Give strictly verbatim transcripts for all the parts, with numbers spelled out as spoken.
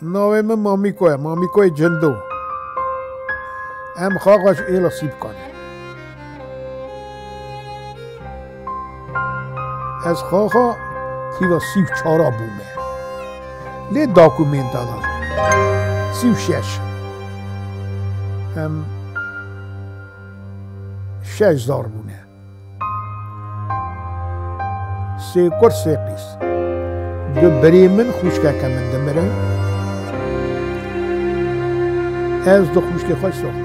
Navê min Mamîko ye, Mamîkoyê Cindo. Em xaxa ji êla Sîpkan e. Ez xaxa tîva sî û çara bûme. Lê dokumenta da sî û şeş. Em şeş zar bûne. Sê kur sê qîz. Du birê min xwişkeke min dimirin. Ez du xwişkê xwe sax.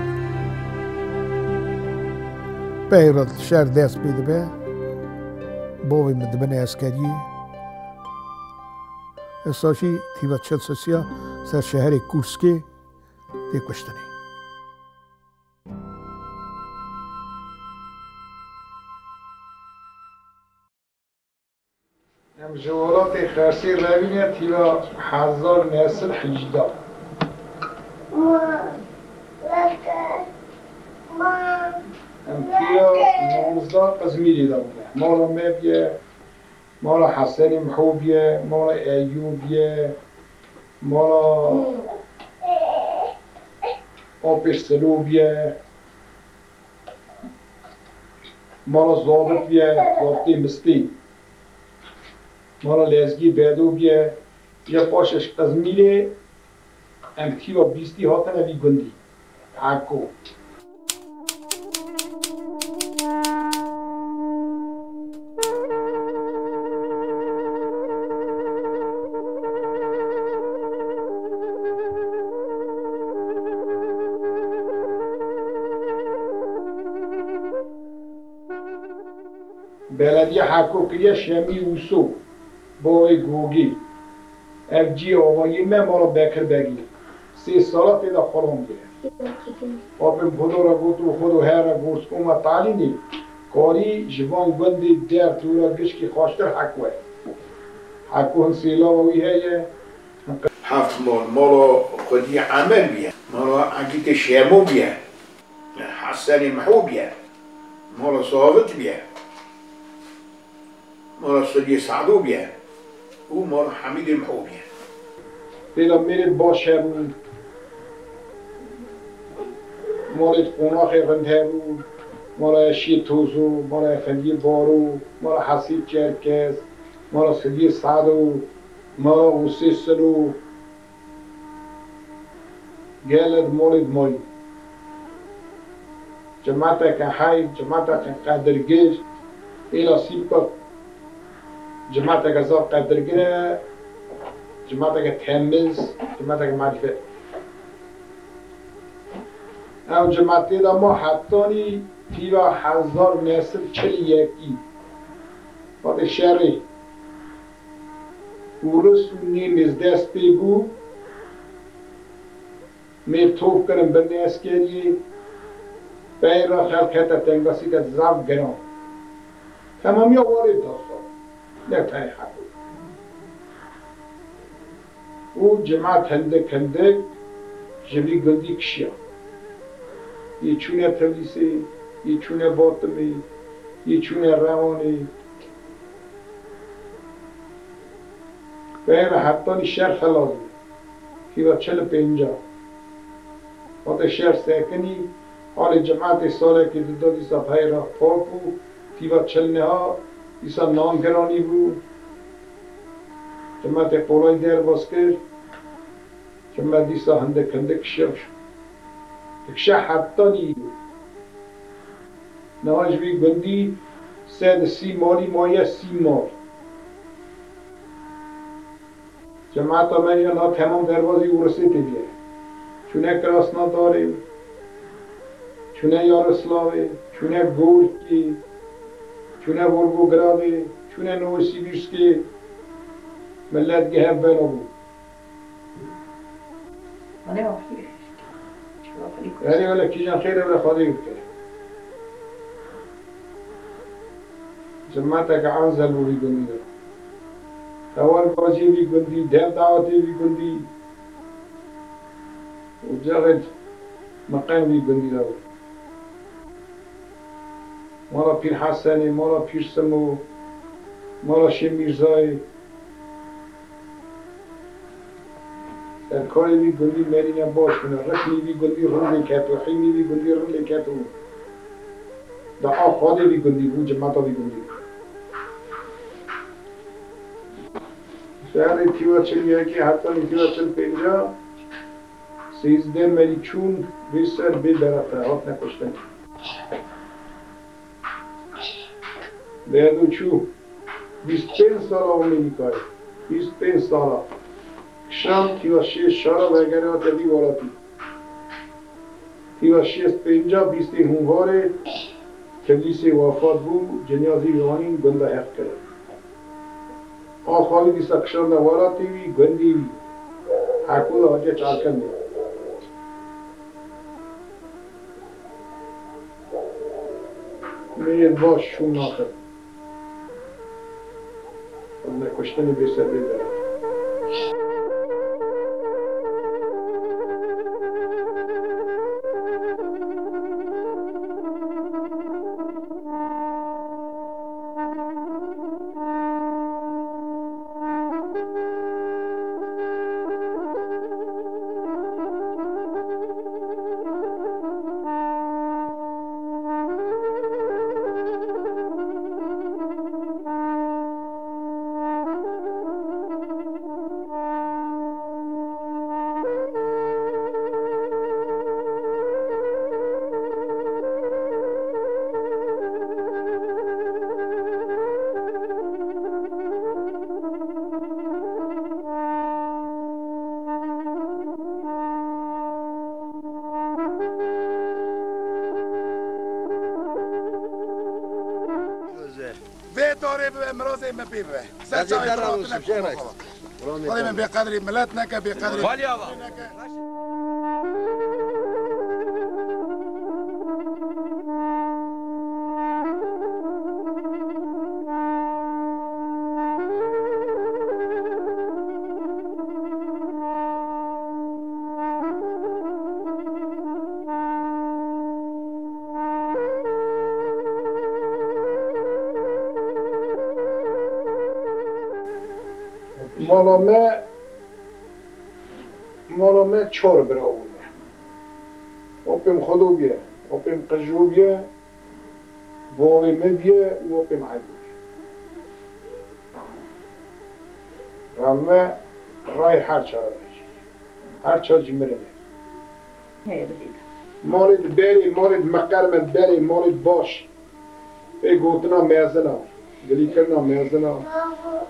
Peyra şer dest pê dibe. Bavê min dibine eskeriyê. Esa jî tîva çil sisiya ser şeherê Kûrskê tê kuştinê. Em ji welatê Xersê revîne tîva hezar neh sed hejda. Em tîya nozda Qizmîrê de bûne. Mala me bûye, mala Hesenê Miho bûye, mala Eyûb bûye, mala Apê Silo bûye, mala Zabit bûye, Zabitê Mistê, mala Lezgî Bedo bûye. Ya paşê ji Qezmîlê em tîva bîstî hatine vî gundî. Heko. Belediye Heko kiriye Şemî Wîso, bavê Gogî. Ev ciyê avayî me mala Bekir Begî. Sê sala tê de xulam bûye. Apê min xwe dora got û xwe do here Gorskom a Talînê. Karî ji van gundê der dora gişkî xweştir Heko ye. Heko hin sêlava wî heye. Heft mal, mala xwedî Emel bûye. Mala Egîtê Şemo bûye. Hesenê Miho bûye. Mala Savit bûye. Mala Siliyê Sado bûye û mala Hemîdê Miho bûye. Têda mêrê baş hebû, malê di qonaxê rind hebû, mala Eşiyê Tozo, mala Efendiyê Baro, mala Hesî Çerkez, mala Siliyê Sado, mala Husê Silo. Gelek malê dimayî. Cimeteke heyv, cimeteke qedirgir, êla Sîpka cimeteke zaf qedirgir e, cimeteke temiz, cimeteke merîfet. Ew cimetê de ma hetanî tîva hezar neh sed çil û yekî. Wextê şerê Ûris û Nêmêz dest pê bû, mêr top kirin binê eskeriyê, peyra xelk hete tengasî ke zaf giran. Temamiya warê da sor, ne tenê Heko. Û cimat hindik hindik ji vî gundî kişiya. Yê çûne Tiflîsê, yê çûne Batimê, yê çûne Rewanê. Peyra hetanî şer xelas bû. Tîva çil û pênca. Wate şer sekinî, halê cimatê salekê dida dîsa peyra pak bû. Tîva çil neha, dîsa nan giranî bû. Cimatê qolay derbas kir. Cimat dîsa hindik hindik kişiya. Dikişe hetanî. Niha ji vî gundî sed û sî malî maye, sî mal. Cemata me jî niha temam derbazî Ûrisê tê bûye. Çûne Krasnodarê, çûne Yaroslavê, çûne Gorkî, çûne Volgogradê, çûne Novosibîrskê. Milet gihe beno bû. Erê wele kîjan xêr e, wele Xwedê bike. Cimeteke ezel bû vî gundî de. Hevalbaziyê vî gundî, dev dawetê vî gundî û cexê miqem vî gundî de bû. Mala Pîr Hesenê, mala Pîr Simo, mala Şêh Mîrzayê. Karê vî gundî merîne baş bûne, riknî vî gundî rind lê keto, hîmî vî gundî rind lê keto. Da a xwedê vî gundî bû, cimeta vî gundî bû. Şerê tîva çil yekê heta nî tîva çil pênca, sêzdeh merî çûn bê ser bê berete, hatine kuştin. Derdo çû. Bîst pênc sala Amerîkayê. Bîst pênc sala. Kişand tîva şêst şara vegere hate vî welatî. Tîva şêst pênca bîstê Hûnvarê Tiflîsê wefat bû, cinyazî vî anîn gunda heq kirin. Axavî dîsa kişanda welatê wî, gundê wî. Hekû da hatiye çarkendê. Mêr baş çû naxir. Xwe kuştinê bê ser bê bere. Vê tarê bibe, mirazê me pê bibe. Ser çavê te razî olsun, şerek. Xwedê me bêqedrî milet neke, bêqedrî. Valî ava. Mala me, mala me çar bira bûne. Apêm Xwedo bûye, apêm Qejo bûye, bavê me bûye û apêm Ebû bûye. Rame ray her çar, her çar jî mirine. Heye bidîne. Malê di berê, malê di meqer me di berê, malê di baş. Pê gotina mezin a, gilîkirina mezin a.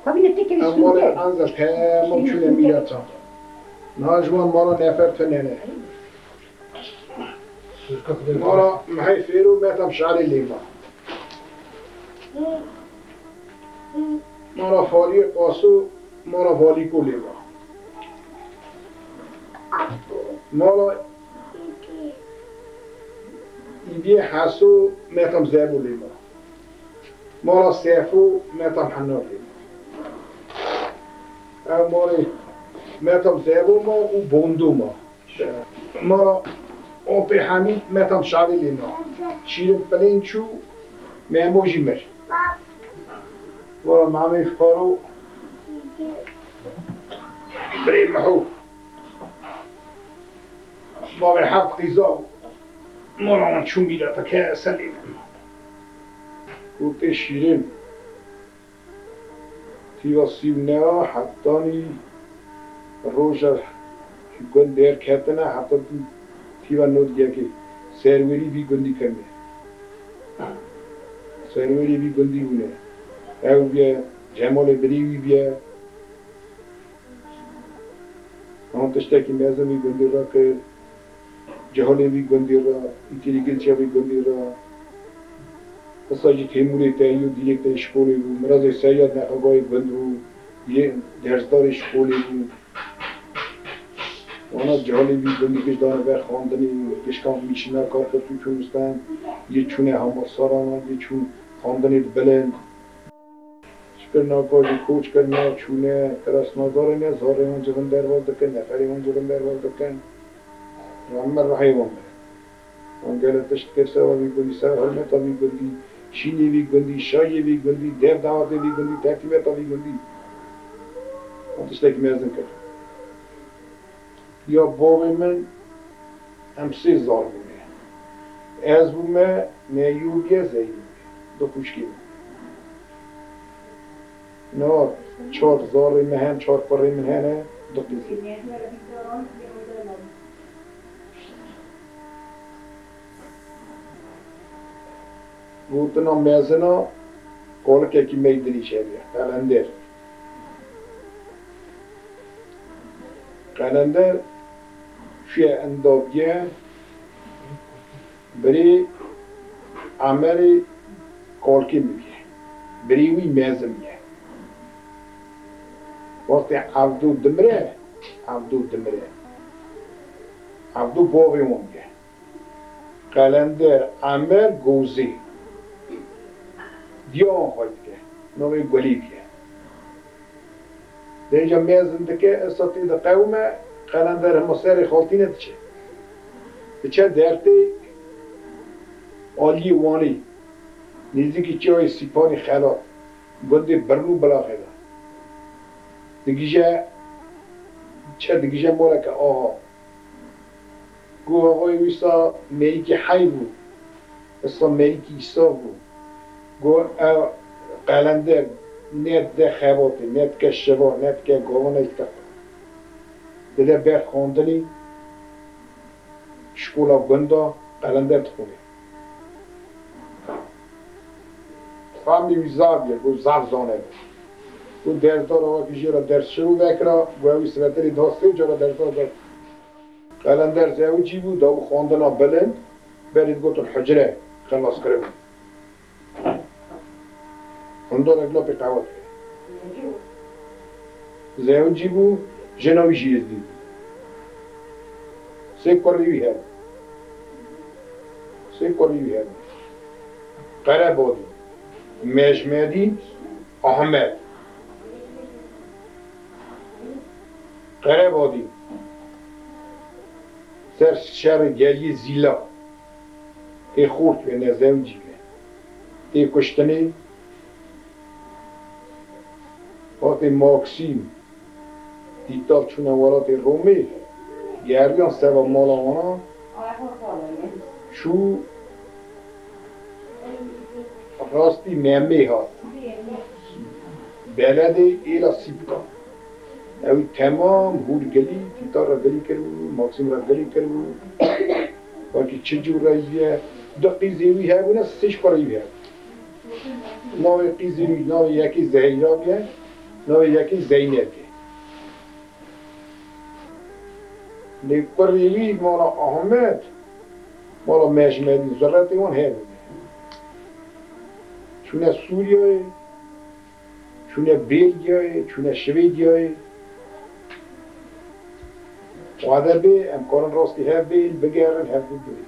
Tabii ne tek Em malê enza temam çûne mîreta. Niha ji wan mala nefer tune ne. Mala Mihey Fêro, Metam Şarê lê ma. Mala Faliyê Qaso, mala Valîko lê ma. Mala Îdiyê Heso, Metam Zebo lê ma. Mala Sefo, Metam Hena lê ma. Ev malê Metam Zebo ma û Bondo ma. Mala Opê Hemîd, Metam Şarê lê ma. Şîrin Pilên çû, Memo jî mir. Mala Memê Faro, Birê Miho. Bavê heft qîza û mala wan çû mîreta ke ser lê min. Û tê Şîrîn tîva sî û neh hetanî roja ji gund derketine heta tîva nod yekê serwerî vî gundî kirine. Serwerî vî gundî bûne. Ew bûye, Cemalê birê wî bûye. An tiştekî mezin vî gundî re kir. Cihalê vî gundî re, întîlîgentîya vî gundî re. Qisa jî Têmûrê Teyî û dîrêkteyê şkolê bû. Mirazê Seyyad nexwegayê gund bû. Yê dersdarê şkolê bû. Wana cihalê vî gundî giş dane ber xwendinê, gişkan mîşîna kar kir çû çûn stand. Yê çûne Hamasarana, yê çûn xwendinê di bilind. Şikir naka jî koç kirine, çûne, kiresnadar ne, zarê wan civin derbas dikin, neferê wan civin derbas dikin. Rehme rehê wan be. Wan gelek tişt kir seba vî gundî, seba hurmeta vî gundî, şînê vî gundî, şayê vî gundî, dev dawatê vî gundî, tertîbeta vî gundî. Wan tiştekî mezin kir. Ya bavê min, em sê zar bûne. Ez bûme, Meyû bûye, Zeynû bûye. Du xwişkê min. Niha çar zarê me hene, çar kurê min hene, du qîzê. Gotina mezina, kalikekî me yî dinî çêbûye, Qelender. Qelender çûye inda bûye, birê Emerê kalikê min bûye. Birê wî mezin bûye. Wextê Evdo dimire, Evdo dimire. Evdo bavê wan bûye. Qelender, Emer, Gozê. Diya wan xwey dike. Navê Gulî bûye. Dêja mezin dike, esa tê diqewime, Qelender hema serê xaltîne diçe. Diçe dertê aliyê Wanê. Nêzîkî çiyayê Sîpanê Xelat. Gundê Birnû Bilaxê de. Digije, çe digije moleke aha. Go axayê wîsa mêrikî hey bû, wisa mêrikî îsaf bû. Go ew Qelender nedide xebatê, nedike şiva, nedike gavan, nedike xwe. Dide ber xwendinê, şkola gunda Qelender dixwîne. Famî wî zaf ye, go zaf zane. Go dersdar awa ki jê re ders şirû vekira, go ew wî sibetelî da sê cara dersdar vekira. Qelender zewicî bû, dabû xwendina bilind, berê digotin hucre, xilas kiribû. Hundarek lapê qehwa dike. Zewicî bû, jina wî jî êzdî bû. Sê kurî wî hebû. Sê kurî wî hebû. Qerebadî, Mejmedî, Ahmed. Qerebadî ser şerê geliyê Zîla tê xort wê nezewicî be. Tê kuştinê. Wextê Maksîm Tîtar çûne welatê Romê, geriyan seba mala wana, çû rastî Memê hat. Beledê êla Sîpka. Ew temam hûr gilî, Tîtar re gilî kiribû, Maksîm re gilî kiribû. Wekî çi cû re ye, du qîzê wî hebûne, sê ji kurê wî hebû. Navê qîzê wî, navê yekê Zehîra bûye, navê yekê Zeynep bûye. Lê kurê wî mala Ahmet, mala Mejmedî, ziretê wan hebûne. Çûne Sûriyeyê, çûne Belgiyayê, çûne Şwêdiyayê. Wade bê, em karin rastî hev bên, bigerin, hev bibin.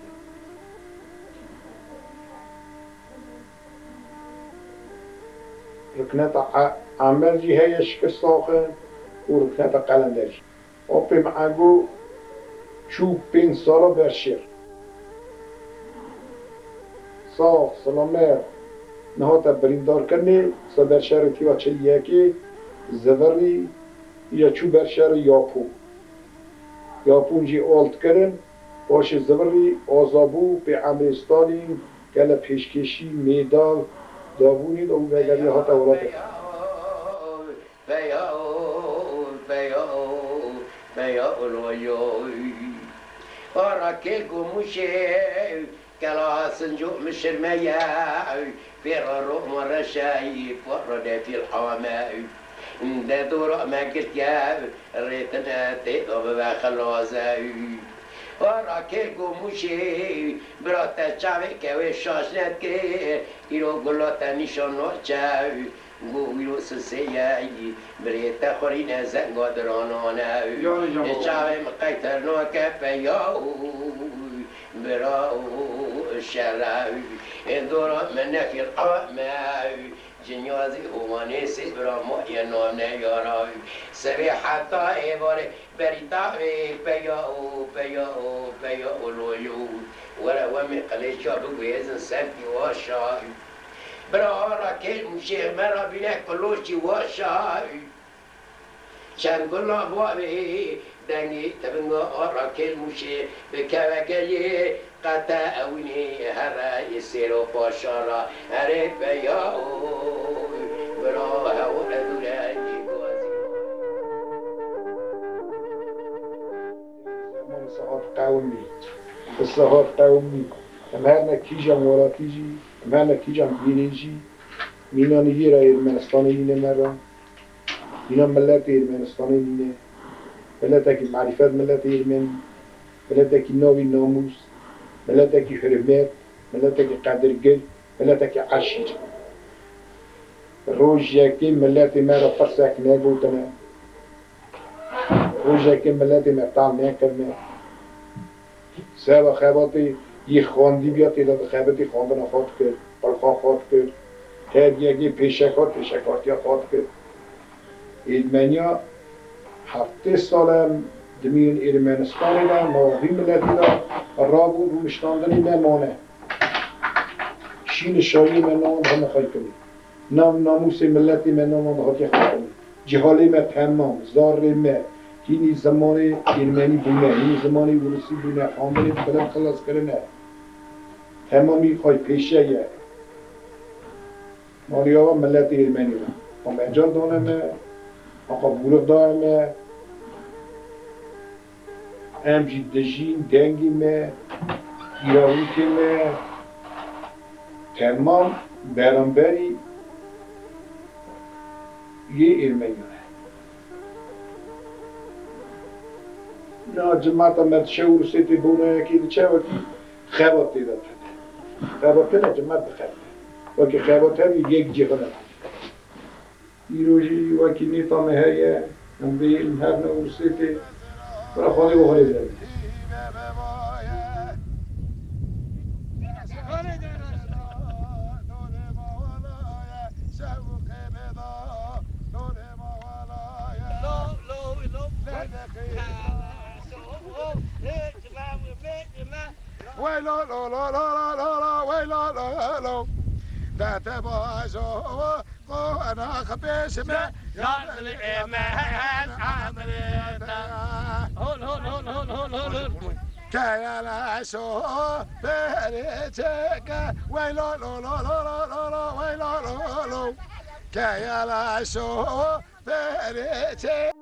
Rikneta E-, Emer jî heye şikir saxin û rikneta Qelender jî. Apê me Ego çû pênc sala ber şer. Sax, silamet, nehate birîndarkirinê, se ber şerê tîva çil yekê zivirî ya çû ber şerê Yapon. Yapon jî alt kirin, paşê zivirî aza bû, pê emrê Stalîn, gele pêşkêşî, mêdal, dabûnê de û vegeriya hate welatê xwe. Peya, peya, peya oloyoy. Ara kêk û mûşê, kela sinco mişirmeye, pêra roma reşey, para defîl hame. De dora me girtiye, rêtine tê da bibe xilaze. Ara kêk û mûşê, bira te çavê kewê şaş nedikê, îro gula te nîşan naçe. Go wîro sisê ye, birê te xurîne zenga diranane. Çavê min qeyter nake peya û bira û şere. Ê dora min nefîr ame, cinyazî hovanê sê bira ma ye nane yara. Sevê heta êvarê berî tavê peya û peya û peya û loyo. Were wemê qilêça biguhêzin sevkî waşa. Bira ara kêl û şêx me ra bîne kuloşî waşa. Çend gula bavê Dengê tivinga a rakêl mûşê bi keveke yê qete ewinê here ê sêro paşa ra herê veya û bira hew edûre yê gazî. Zeman sahat qewimî, sahat qewimî. Em her ne kîjan welatî jî, em her ne kîjan dînê jî, mîna nîvî ra Ermenistanê nîne me ra. Mîna miletê Ermenistanê nîne. Miletekî marîfet, miletê Ermenî. Miletekî navî namûs. Miletekî hurmet. Miletekî qedirgir. Miletekî eşîr. Rojekê miletê me re pirsek negotine. Rojekê miletê me tal nekirine. Seba xebatê yê xwendî biya tê de xebetê xwendina xwe dikir, qulxa xwe dikir. Her yekê pêşeka pêşekartiya xwe dikir. Êrmeniya heftê sal e dimînin Êrmenistanê de, nava vî miletî de rabû rûniştandinê nemane. Şî nişaniyê me nan heme xwe kirin. Nav namûsê miletê me navan de hatiye xapinê. Cihalê me temam, zarê me, hînî zimanê Êrmenî bûne, hînî zimanê Ûrisî bûne, xandinê bilind xilas kirine. Temamî xwe pêşe ye. Malî ava miletê Êrmenî re. Xwe mecal dane me, xwe bûrix daye me. Em jî dijîn, dengê me, îrawîkê me temam beramberî yê Êrmeniyan e. Na cimata me diçe Ûrusê tê bona yekê diçe wekî xebat tê de tune. Xebat tune cimat dixebite. Wekî xebat hebî yek cî xwe de. Îro jî wekî nîta me heye, em bêjin her ne Ûrsêtê, bira Xwedê bi xwe rê bide. Wey lo lo lo lo lo lo lo lo, wey lo lo lo. Dete bajo. Qo ena xwe pêşime, ya dilê me ez emrê te. Hol, hol, hol. Keyele şo perê çeke, wey lo lo lo lo lo lo lo, wey lo lo lo. Keyele şo perê çeke.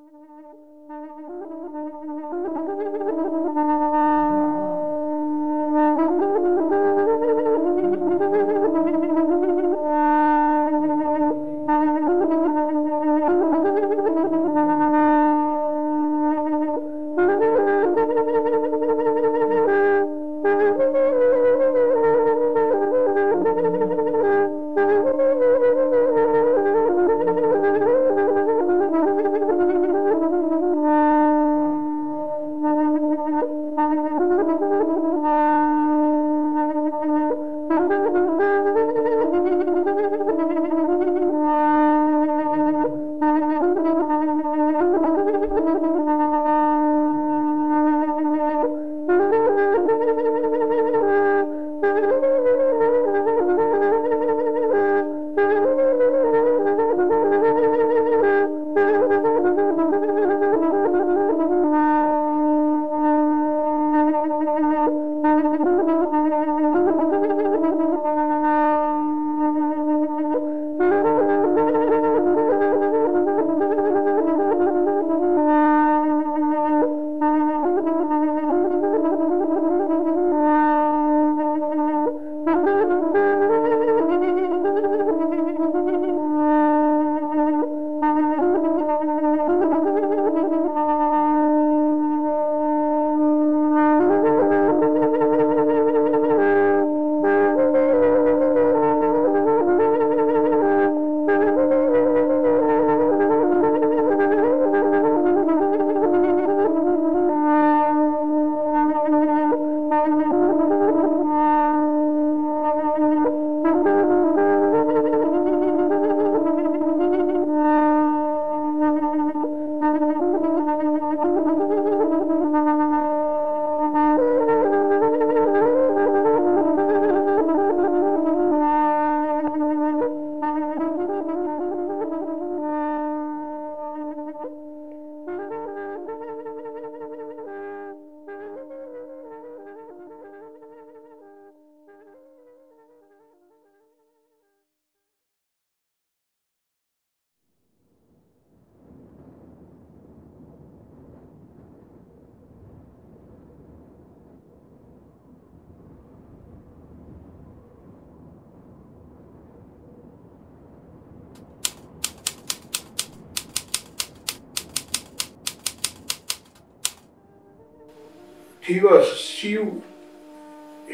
Tîva sî û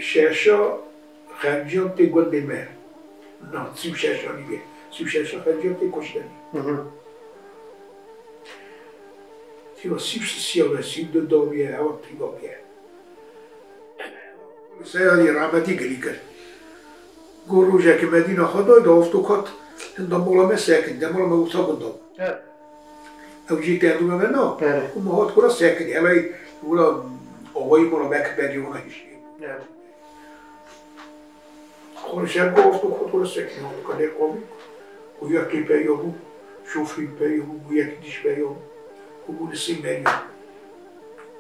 şeşa xenciyan tê gundê me. Na, sî û şeşa nîvê. Sî û şeşa xenciyan tê kuştinê. Hı hı. Tîva sî û sî ya ve, sî û du dawiye, ewa tîva bûye. Seyadî rahmetî girî kir. Got rojekê Medîna xwe dayî da, hafto kat hinda mala me sekinî, de mala me wisa gunda bû. Evet. Ew jî tendûra me na, Evet. û me hat kura sekinî. Hevayî wila awayî mala me kir bedî wana hişî. Evet. Xwe şer got hafto kat kura sekinî, hafto kat lê qavî. Û yekî peya bû, şofî peya bû, bû yekî dîş peya bû. Û bû li sî meriya.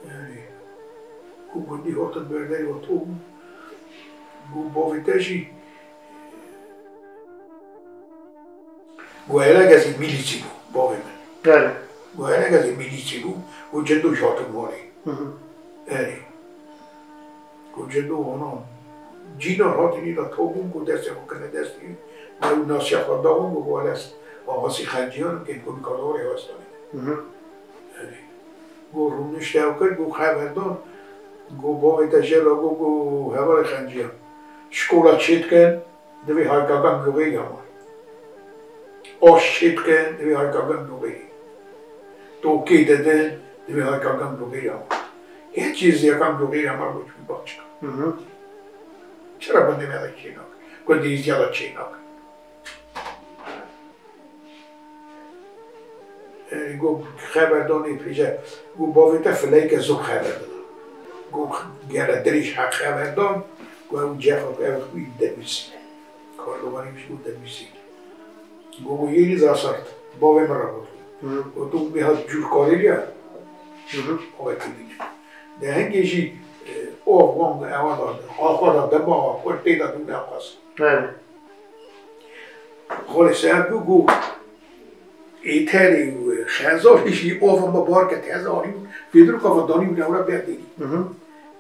Yani, ku gundî hatin berberî û to bû. Bû bavê te jî Guherek ez ê milîçî bû, bavê min. Belê. Guherek ez ê milîçî bû, û cindo ji hatin malê. Hı hı. Erê. Ku cindo wana cîna hatinî da tobûn, ku destê xwe kine destî, me û nasiya xwe dawin, ku wales axasî xenciyan, kên ku nikar warê westanê. Hı hı. Erê. Ku rûnişte ew kir, ku xeber dan, ku bavê te jela, ku, ku hevalê xenciyan. Şkola çêdikin, Divê haykakan guhê ya wan. Aş çêdike, divê haykakan guhê. Tokê dide, divê haykakan guhê ya wan. Hiç cî ziyakan guhê ya wan goç bir bakçık. Hı hı. Çira gundê me de çênak? Gundê ziya da çênak. Got xeber danê pêce, got bavê te fileyke zor xeber dida. Got gere dirêj heq xeber dan, got ew cefa ku ew xwî derwîsî. Karlovanê min jî got derwîsî. Got, got yênî zar sert, bavê min re got. Hı. Got tu bê hat cûr karêliya. Hı hı. Got tu bîne. De hingê jî, e, of wan ewan da, axwa da dema, xwe tê da dû ne qas. Evet. Xalê Seher bû, got, Êterê û Xezalê jî ova me bar ket, ez anî bû, vêdir kafa danî bû newra ber dêrî. Hı hı.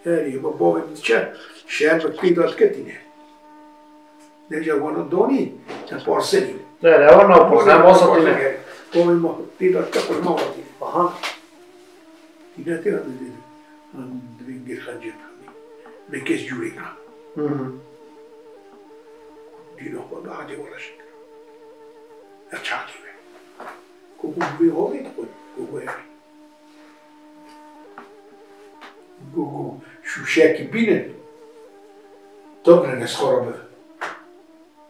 Erê, me bavê min diçe, şer bi pê da diketîne. Deca wana danî, te parselî. Erê, ewa na parselî, em asatîne. Bavê me pê da dike, xwe ma vatîne. Aha. Tîne tê, hadi dêrî. Em divên gêr xencê bikin. Min kes cûrê na. Hı hı. Dîna xwe da hadê wala şikir. Ez çaxê ve. Ku ku vê havê dixwe. Ku ku ev. Ku ku şûşekî bînin. Tabrin ez xwe re bivim.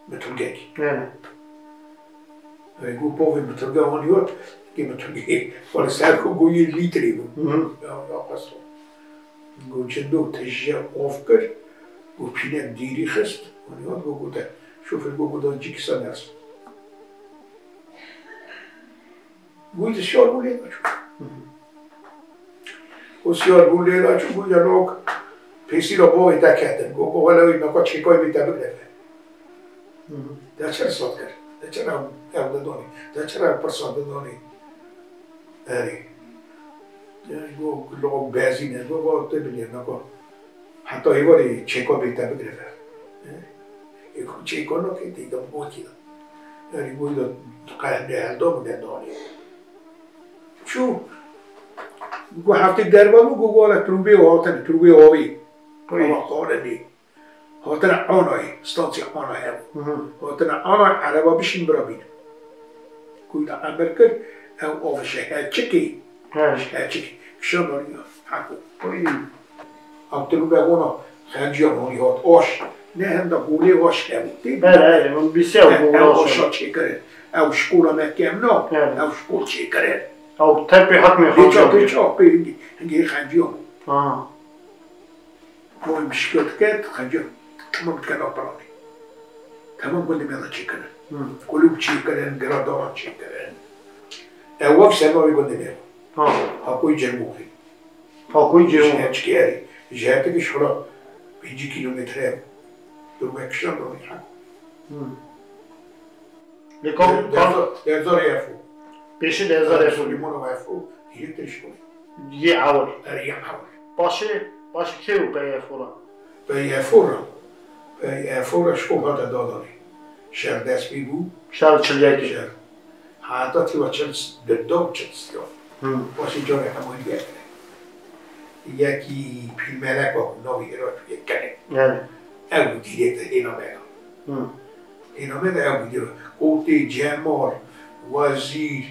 Mitulgekî. Yani. Ê, got bavê mitulge anî hat, kê mitulgê, wala ser ku goyê lîtrê bû. Hı hı. Ya, ya, qas o. Got çindo tejîya of kir, got pînek dîrî xist, anî hat, got, got te, şofêr got, got da cî kisa nersin. Got, siyar bû lê da çû. Hı hı. Û siyar bû lê da çû, got, ya nok pêsîra bavê te ketin. Got, got, wele wî naka çêkay bê te bigre. Hı hı. Te çi sat kir? Te çi ew, ew didanî? Te çi ew pirsa didanî? Erê. Yani, got, got, bezîne, got, got, te bilê naka. Heta êvarê çêka bê te bigre. Ê, got, çêka nake, tê de bokî de. Yani, got, da qehne helda bû de danî. Çû, got, heftê derva bû, got, wala trûbê hatine, trûbê avê. Oy. Ama xwarinê. Hatine Anayê, stansî Ana hebû. Hı hı. Hatine Ana, ereba bişîn bira bîne. Got, da emir kir, ew av ji heçikê, He. ji heçikê. Kişan danî ya, heko. Oy. Ew trûbe wana xenciyan hanî hat aş. Ne henda holê aş hebû. Tê He, he, min bîse ew He, gola ew aşa. aşa çêkirin. Ew şkola me kemna, He. ew şkol çêkirin. Ew tepê hetmê Lê xenciyan çapê bû. çapê hingî, hingî xenciyan bû. Ha. Boy mişket ket, xenciyan. Tamam dikena planê. Tamam gundê me de çêkirin. Hı. Kulûb çêkirin, giradaran çêkirin. Ew wek serma wê gundê me. Ha. Hakoyî Cermûxê. Hakoyî Ji Cermûxê. Heçkê erê. Ji Heçkê şola pêncî kîlometre. Durme kişan da wî hak. Hı. Lê kam, kam Derza-, Derzarê Efo. Pêşî Derzarê Efo. Sulêmana Efo, yê tirişko. Yê ewil. Erê, yê ewil. Paşê, paşê kê bû peyê Efo ra? Peyê Efo ra. Peyê Efo ra şko hate dadanê. Şer dest pê bû. Şer çil yekê. Şer. Heta tîva çil s-, dida û çil siya. Hı. Paşê carê hemû diye kire. Yekî pîrmelek o, navê Iraç yek kenê. Yani. Ew bû dîrêktor Hêname de. Hı. Hêname de ew bû dîrêktor. Kotê Cemal, Wezîr,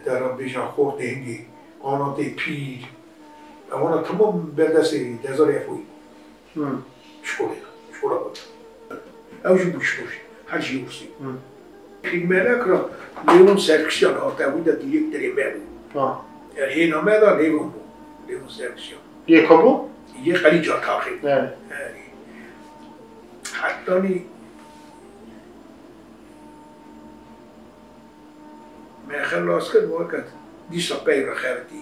te re bêjin Xortê Hingê, Anatê Pîr. Ewana temam berdestê Dezarê Efoyî bû. Hı. Şkolê de, şkola bû. Ew jî bû şkoş. Hecî Ursî. Hı. Pîrmelek re Lêvon Serkisyan hate, wî de dîrêktorê me bû. Ha. E, Hêname de Lêvon bû. Lêvon Serkisyan. Yê ku bû? Yê Qelîca Taxê. Evet. Evet. Hetanî me xelas kir, weket dîsa pey re xebitî.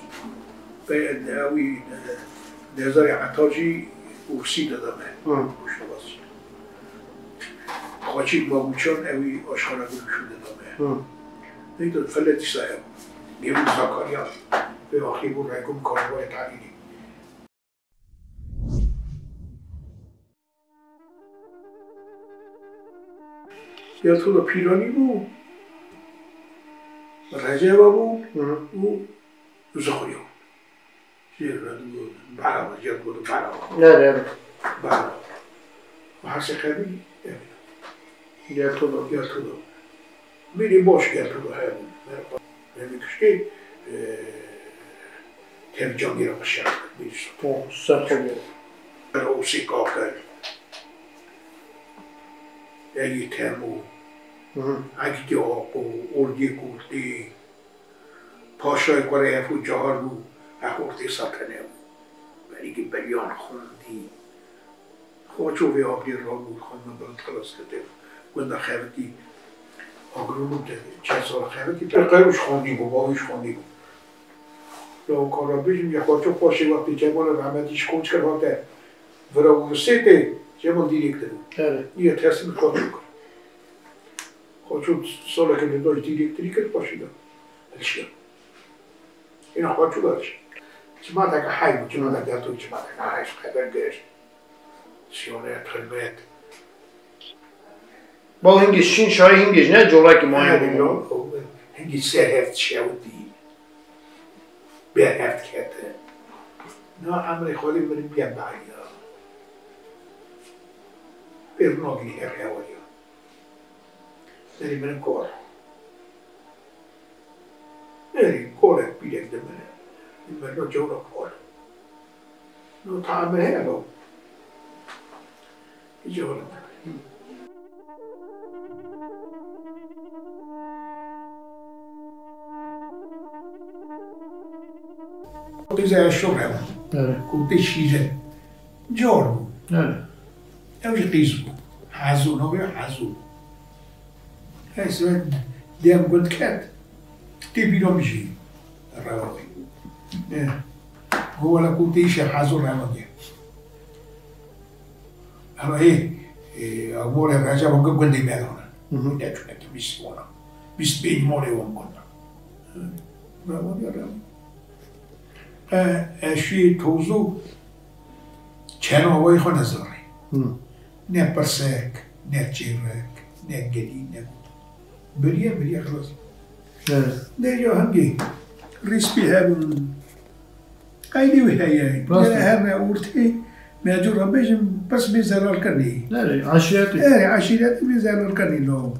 Pey ewî, e, Dezarê Etar jî Ursî dida me. Hı. Şewaz jî. Xaçîk Mamuçan ewî aşxana guruşû dida me. Hı. Neydi, Fele dîsa ew. Yê bû Zakarya. Pê axî bû Rekum Karvalê Talîlî. Ya tu da Pîranî bû, Receba bû, Hı. û Zuxuya. Jê re digot, Bala, jê re digot, Bala. Evet, evet. Bala. Û her sê qedî, evet. Gertoda. Gertoda. Bîrî baş Gertoda hebû. Merhaba. Yanî kişkê, e, tev cangî re qişer. Bîrî sor. O, ser xwe bû. O sê kakir. Egî Temo. Hı hı. Egî Aqo, Ordiyê Kurtî. Paşayê Kureyef û Cahar bû, Hexortê Satene bû. Berî ki beriyan xwendî. Xaço vê abrê rabû, xwendina bilind xilas kir, tê gunda xebitî. Agronom te çend sala xebitî. Pir qeroş xwendî bû, bavî xwendî bû. Law kara bêjim, ya Xaço paşê wextê Cemalê rehmetî ji Koçker hate vira Wirsêtê, Cemal dîrêktor bû. Evet. Niye teslim Xaço kir. Xaço saleke li daj dîrêktorî kir, paşî de hilşiya. Êna Xaço da hilşiya. Cimateke hay bû, cimateke gerto, cimateke hay ji qeder girt. Siyonet, hilmet. Baw hingê şîn şayî hingê ji ne corekî mayîn Her bû. Lo, hingê ser hev dişewitî. Ber hev dikete. Na emrê Xwedê min biya bariya. Pêr nagirî her hewariya. Berî min kor. Berî korek pîrek de min. Min no cewra kor. No taem heye lo. Cewra. Qîza Eşo hema. Evet. Kotê Şîrin. Car bû. Evet. Ew jî qîz bû. Hezo, navê Hezo. Her sibeh dem gund ket. Tê bîra min jî rewa wî. Eh. Go wela ku tê îşe Hezo rewa diye. Ama hê, e, morê Receba gu-, gundê me de hona. Hı hı. Ne çûne ki bîst wana. Bîst pênc morê wan gunda. Rewa diye rewa. E, e, şûyê tozo çeno avayê xwe nezanê. Hı. Ne pirsek, ne çêrek, ne gilî, ne got. Biriye, biriye xilas. Evet. Ne ya hingê rîspî hebûn. Qeydê wî heye. Rast e. Gere her ne ortê, me cû re bêjin, pirs bê zelalkirinê. Evet, aşîretê. Evet, aşîretê bê zelalkirinê lo.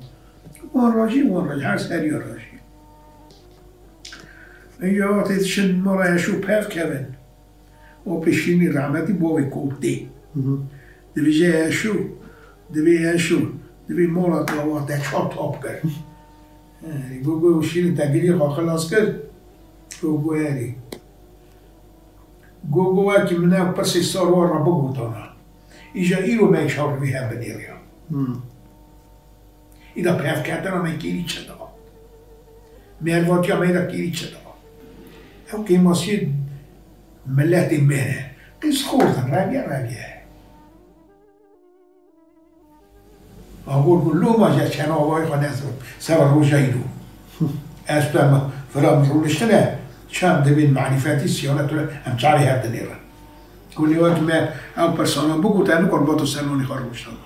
Wan rajî, wan rajî, her seriya rajî. Îja wextê diçin mala Eşo pev kevin. O pêşînî rehmetî bavê Kotê. Hı hı. Divêje Eşo, divê Eşo, divê mala te wa te çar tap kir. Erê, go go şînî te girî xwe xilas kir. Go go erê. Go go wekî min ev pirsê sar wa re bigotana. Îja îro me çar rivî hev binêriya. Hı. Îda pevketina me kêrî çi da? Mêrvatiya me da kêrî çi da? Ew kêmasiyê miletê me ne. Qîz xort in, reviye, reviye. Agor ku loma je çena avayê xwe nezim. Seba roja îro. Ez tu em vira min rûniştine, çend dibên marîfetî, siyanet em çarê hev dinêrin. Ku lê wek me ew pirsana bigot, em nikor bato ser nonê xwe rûniştana.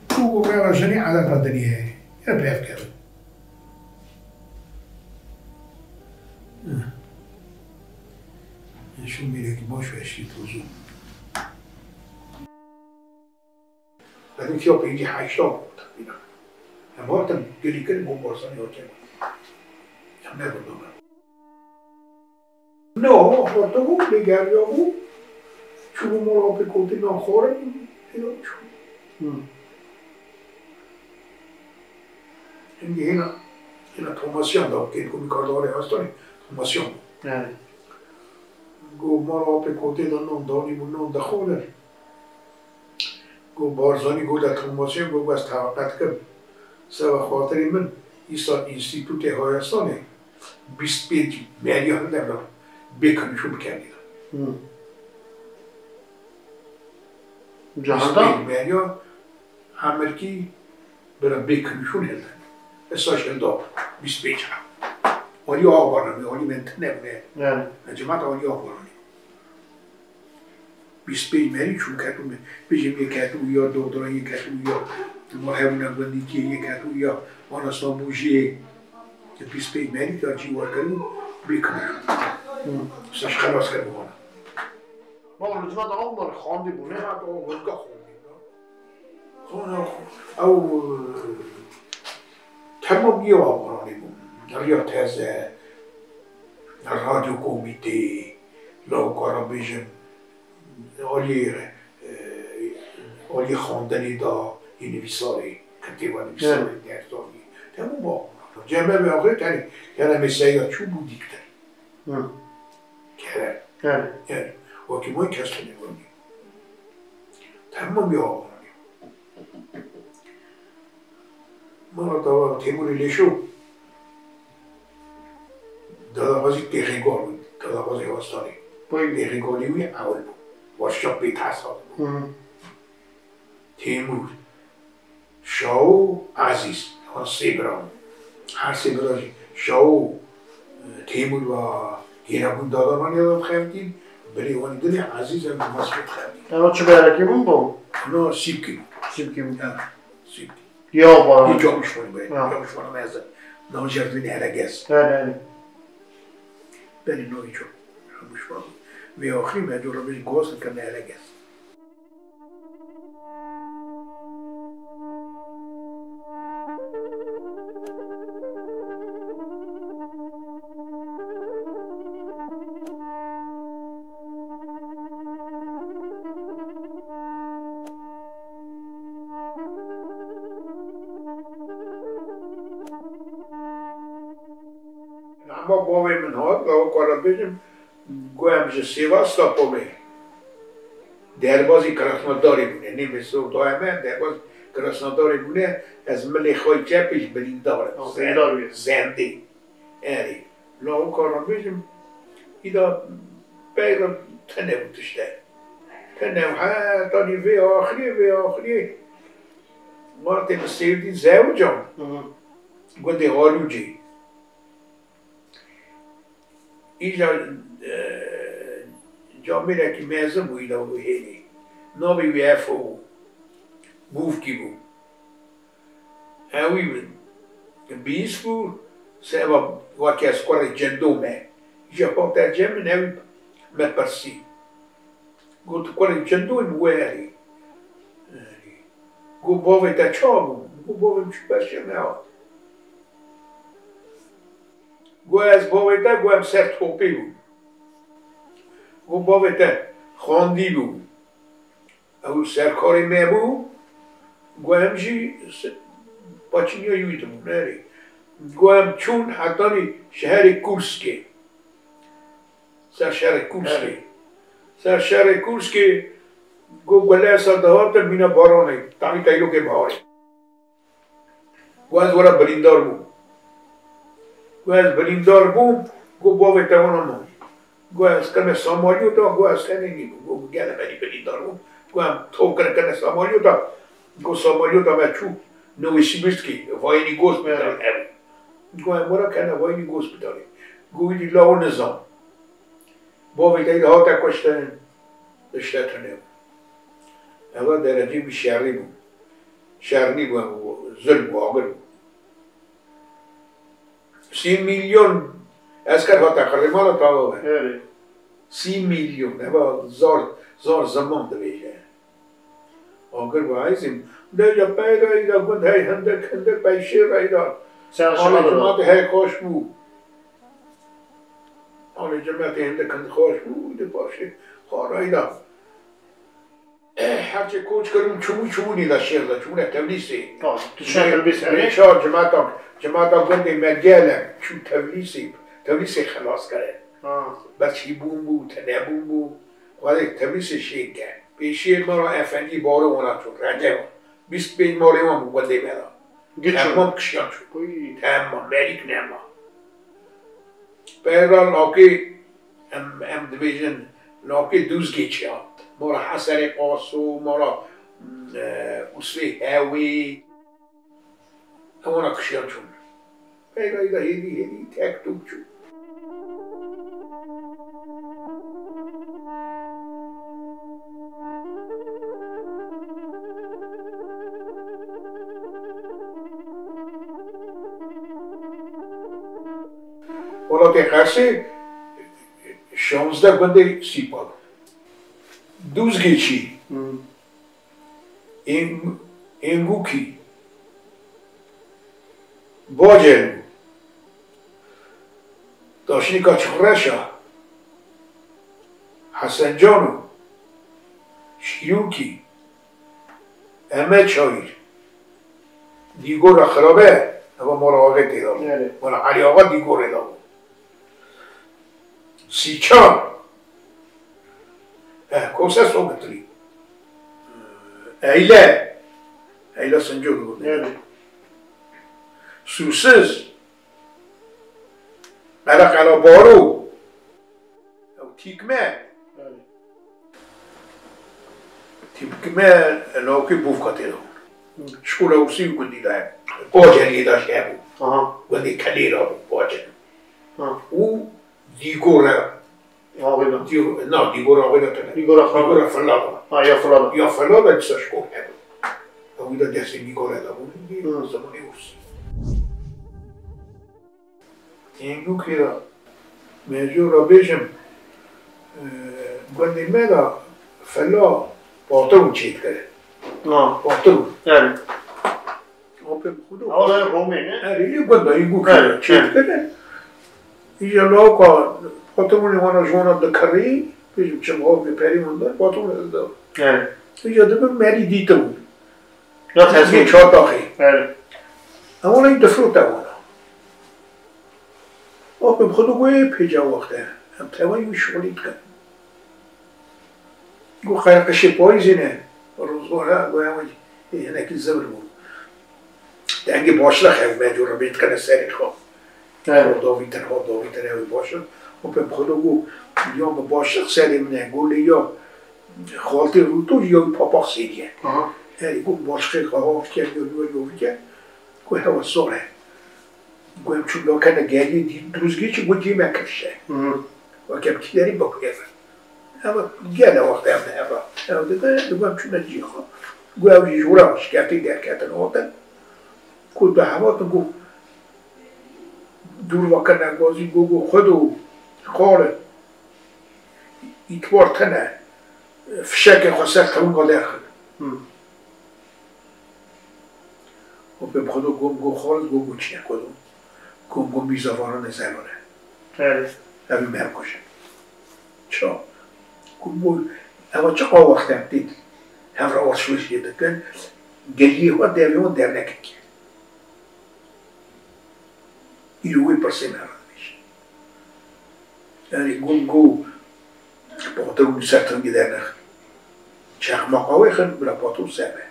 Û rêya jinê edeta dinê heye. Ya pêv kevin. Mêrekî baş û eşkê tozû. Em ê tiya pêncî heşta bû teqrîben. Em hatin gelî kirin bo Barzanî hatin. Em nebûn dober. No, axafta bû, lê geriya bû. Çûbû mala apê kotê nan xwarin, hêla çû. Hı. Hingî hêna, hêna Tomasiyan da, kêt ku min karda warê hastanê, Tomasiyan bû. Yani. Go mala apê kotê de nan danî bû, nan dixwarin. Go Barzanî go de Tomasiyan, go ez teveqe dikim. Seba xatirê min, îsal Înstîtûtê Hayasanê bîst pênc meriya hilde bira bê kinişûn bikerdî de. Hı. Bîst pênc meriya Amerîkî bira bê kinişûn hilde. Esa jî hilda bîst pênc. Alî Axbaranê, alî min tune bûne. Yani. Cemaat alî Axbaranê. Bîst pênc merî çû ketû me. Bijim yê ketû ya, doktora yê ketû ya. Ma hebûna gundîtiyê yê ketû ya. Ana Sambûjiyê. Bîst pênc merî ya cî war kirî bê kinişûn. Hı. Saç xelas kirî wana. Baba, li Civata Axbaranê xwendî bû, ne? Civata Axbaranê xwendî bû. Xwendî, ew, temam yê Axbaranê bû. Riya Teze, Radyo Komîtê, Lawika re bêjin, aliyê, e, aliyê xwendinê da, yê nivîsarê, kitêba nivîsarê, Evet. Derzanî. Temam Axbaranê. Cem Bebe axirê tenê, yani mesela çû bû dîktir. Hı. Kerem. Yani. Yani, wekî min kes tune bûnî. Temam ya Axbaranê. Mala dava Têmûrê Lêşo. Dadaxwazî têxêgar bû. Dadaxwazê hastanê. Boy. Têxêgarê wî ewil bû. Warşa pê tehsa bû. Hı. Têmûr. Şaho, Ezîz, ewan sê bira bûn. Her sê bira jî Şaho, e, Têmûr ve Hêrabûn dadanan ya dixebitîn, birê wan din ê Ezîz ev Masrûf dixebitîn. Ewa çi berekî bûn bo? Wana sîpkî bûn. Sîpkî bûn. Ya, sîpkî. Ya bana. Hiç yapmış bana be. Ya. Yapmış bana mezun. Navê jerdin Elegez. He, he. Beni no hiç yapmış bana. Ve axirî me coğrafyacı Gostin kırna Elegez. Ama bavê min hat, lawika re bêjim, Got, em ji Sêvas da komê. Derbazî Krasnodarê bûne. Nê Mesrûr dayê me derbazî Krasnodarê bûne. Ez milê xwe yê çepê jî birîndar im. Ah, birîndar bûye. Zendê. Erê. Lawika re bêjim, îda peyra tune bû tişte. Tune û hetanî vê axirê, vê axirê. Martê bi Sêwdî zewcan. Hı hı. Gundê Alûcê. Îja, e, camêrekî mezin bû îda û hênî. Navê wî Efo bû. Bûvkî bû. Ewî bîst bû, seba wekî ez kurê cindo me. Îja hate cem min ewî me pirsî. Got, kurê cindo min werî. Got, bavê te ça bû? Got, bavê min çû ber şer nehat. Got, ez bavê te, got, em ser topê bûn. Got, bavê te xwendî bû. Ew serkarê me bû. Got, em jî se-, paçîniya wî dibûn, erê. Got, em çûn hetanî şeherê Kurskê. Ser şerê Kurskê. Erê. Ser şerê Kurskê, got, gule esa dihatin mîna baranê, tanî teylokê biharê. Got, ez were birîndar bûm. Got, ez birîndar bûm, got, bavê te wana man. Got, ez keme Samaliyota, got, ez tenê nîbûm. Got, gele berî birîndar bûm. Got, em tok kirin kene Samaliyota. Got, Samaliyota me çû Nowosibirskê, Vayînî Gos bû. Erê. Ev. Got, em were kene Vayînî Gos bidarê. Got, wî dî law nizan. Bavê te îdî hate kuştin, tişte tune bû. Eva derecê wî şerî bû. Şer nîbû, em zulm û agir bû. Sî milyon esker hate qirê mala tava ve. Erê. Sî milyon, eva zor, zor ziman dibêje. Agir bi heyzîm. Dêje peyra îda gund hey hindik, hindik peyşê re îda. Sen Alê aşağı cimatê hey xweş bû. Alê cimatê hindik hind xweş bû, di paşê xwe re îda. Eh, herçê koç kirin, çûbû, çûbû nîda şêr de, çûbûne Tewlîsê. Ha, tu şêr Tewlîsê, Rê-, erê? Rêşa cimata, cimata gundê me gelek çû Tewlîsê, Tewlîsê xelas kirin. Ha. Bes hîbûn bû, tenebûn bû. Xwedê Tewlîsê şêr ke. Pêşiyê me re efendî barê wana çû, Receb. Bîst pênc malê wan bû gundê me de. Giç Temam bû. Kişiyan çû. Uy. Temam, merîk nema. Peyra lakê, em, em dibêjin, lakê Dûzgê çiya. Mala Heserê Qaso, mala, e, Usvê Hewê. Ewana kişiyan çûn. Peyra îda hêdî, hêdî tek tûk çû. Welatê Qersê şanzdeh gundê Sîpal. Dûzgê çî. Hmm. Êng-, Êngûkî. Bacel bû. Daşnîka Çixreşa. Hesencan û Şîrûkî. Eme Çayîr. Dîgora Xirabe, eva mala Axê tê de bû. Erê. Mala Elî Axa Dîgorê de bû. Sîçan. Eh, Kose Sogitlî. Eyle. Eyle Sinco digotin. Erê. Sûsiz. Qereqela Baro. Ew Tîkme. Erê. Tîkme lawkê Bûvka tê de bû. Hı. Şkola Ûsî û gundî de ye. Baceriyê de jî hebû. Aha. Gundê Kelêra bû, Bacer. Ha. Û Dîgora. Axê de. Dî-, na, Dîgora Axê de tune. Dîgora Xala. Dîgora Fela de. Ha, ya Fela de. Ya Fela de dîsa şkor hebû. Ew de destê Dîgora de bû. Hı. Zemanê Ûsî. Êngûkê de mecû re bêjim, e, gundê me de Fela patirû çêdikir. Ha. Patirû. Yani. Apê bi xwe de. Ew de Romê ne? Erê, li gunda Êngûkê de çêdikir. Îja lawka patirûnê wana ji wana dikirî, bêjim çim hov bi perî wan de, patirûnê de. Yani. Îja dibe merî dîtin. Ya Dizgê tezgê. Çardaxê. Erê. Ewana yî difrote wana. Apê bi xwe digoyê pêca wexte. Em tevayî wî şixulî dikin. Got qereqişê payîzê ne. Rozgara goya wî hinekî zibir bû. Dengê başlix hev me cû ribê dikene serê xwe. He. Ho davîtir, ho davîtir, ew ê baş e. Û pê bi xwe de got, ya bi baş serê min e, got lê ya xaltê Rûto ya wî papax sêrî ye. Aha. Erê, got başxê xwe hov kir, ya wî ya wî kir. Got hewa sor e. Got em çûn dakene geriyê dî Dûzgê çi, got cê me kifş e. Hı hı. Weke em kî derî bak eve. Eva gele wextê em eva. Ew dide, got em çûne cî xwe. Got ew jî ji wira şikeftî derketin hatin. Got bi hevatin got Dûr veke nengazî, go, go, Xwedo, xalê, îtibar tene, fişekê xwe ser tewinga derxin. Hı. Û pê bi Xwedo gom, go, xalid, go, go, çi ye, Xwedo? Gom, go, mîza varanê zelal e. Evet. Ev ê me bikuje. Ça? Go, go, eva çiqa wext em tê hev re alışveriş lê dikin, geliyê xwe devê wan dernekekê. Îro wê pirsê me re dibêje. Yanî gum go, patirûn li ser tingê dernexin. Çeqmaqa wê xin bila patirûn ser be.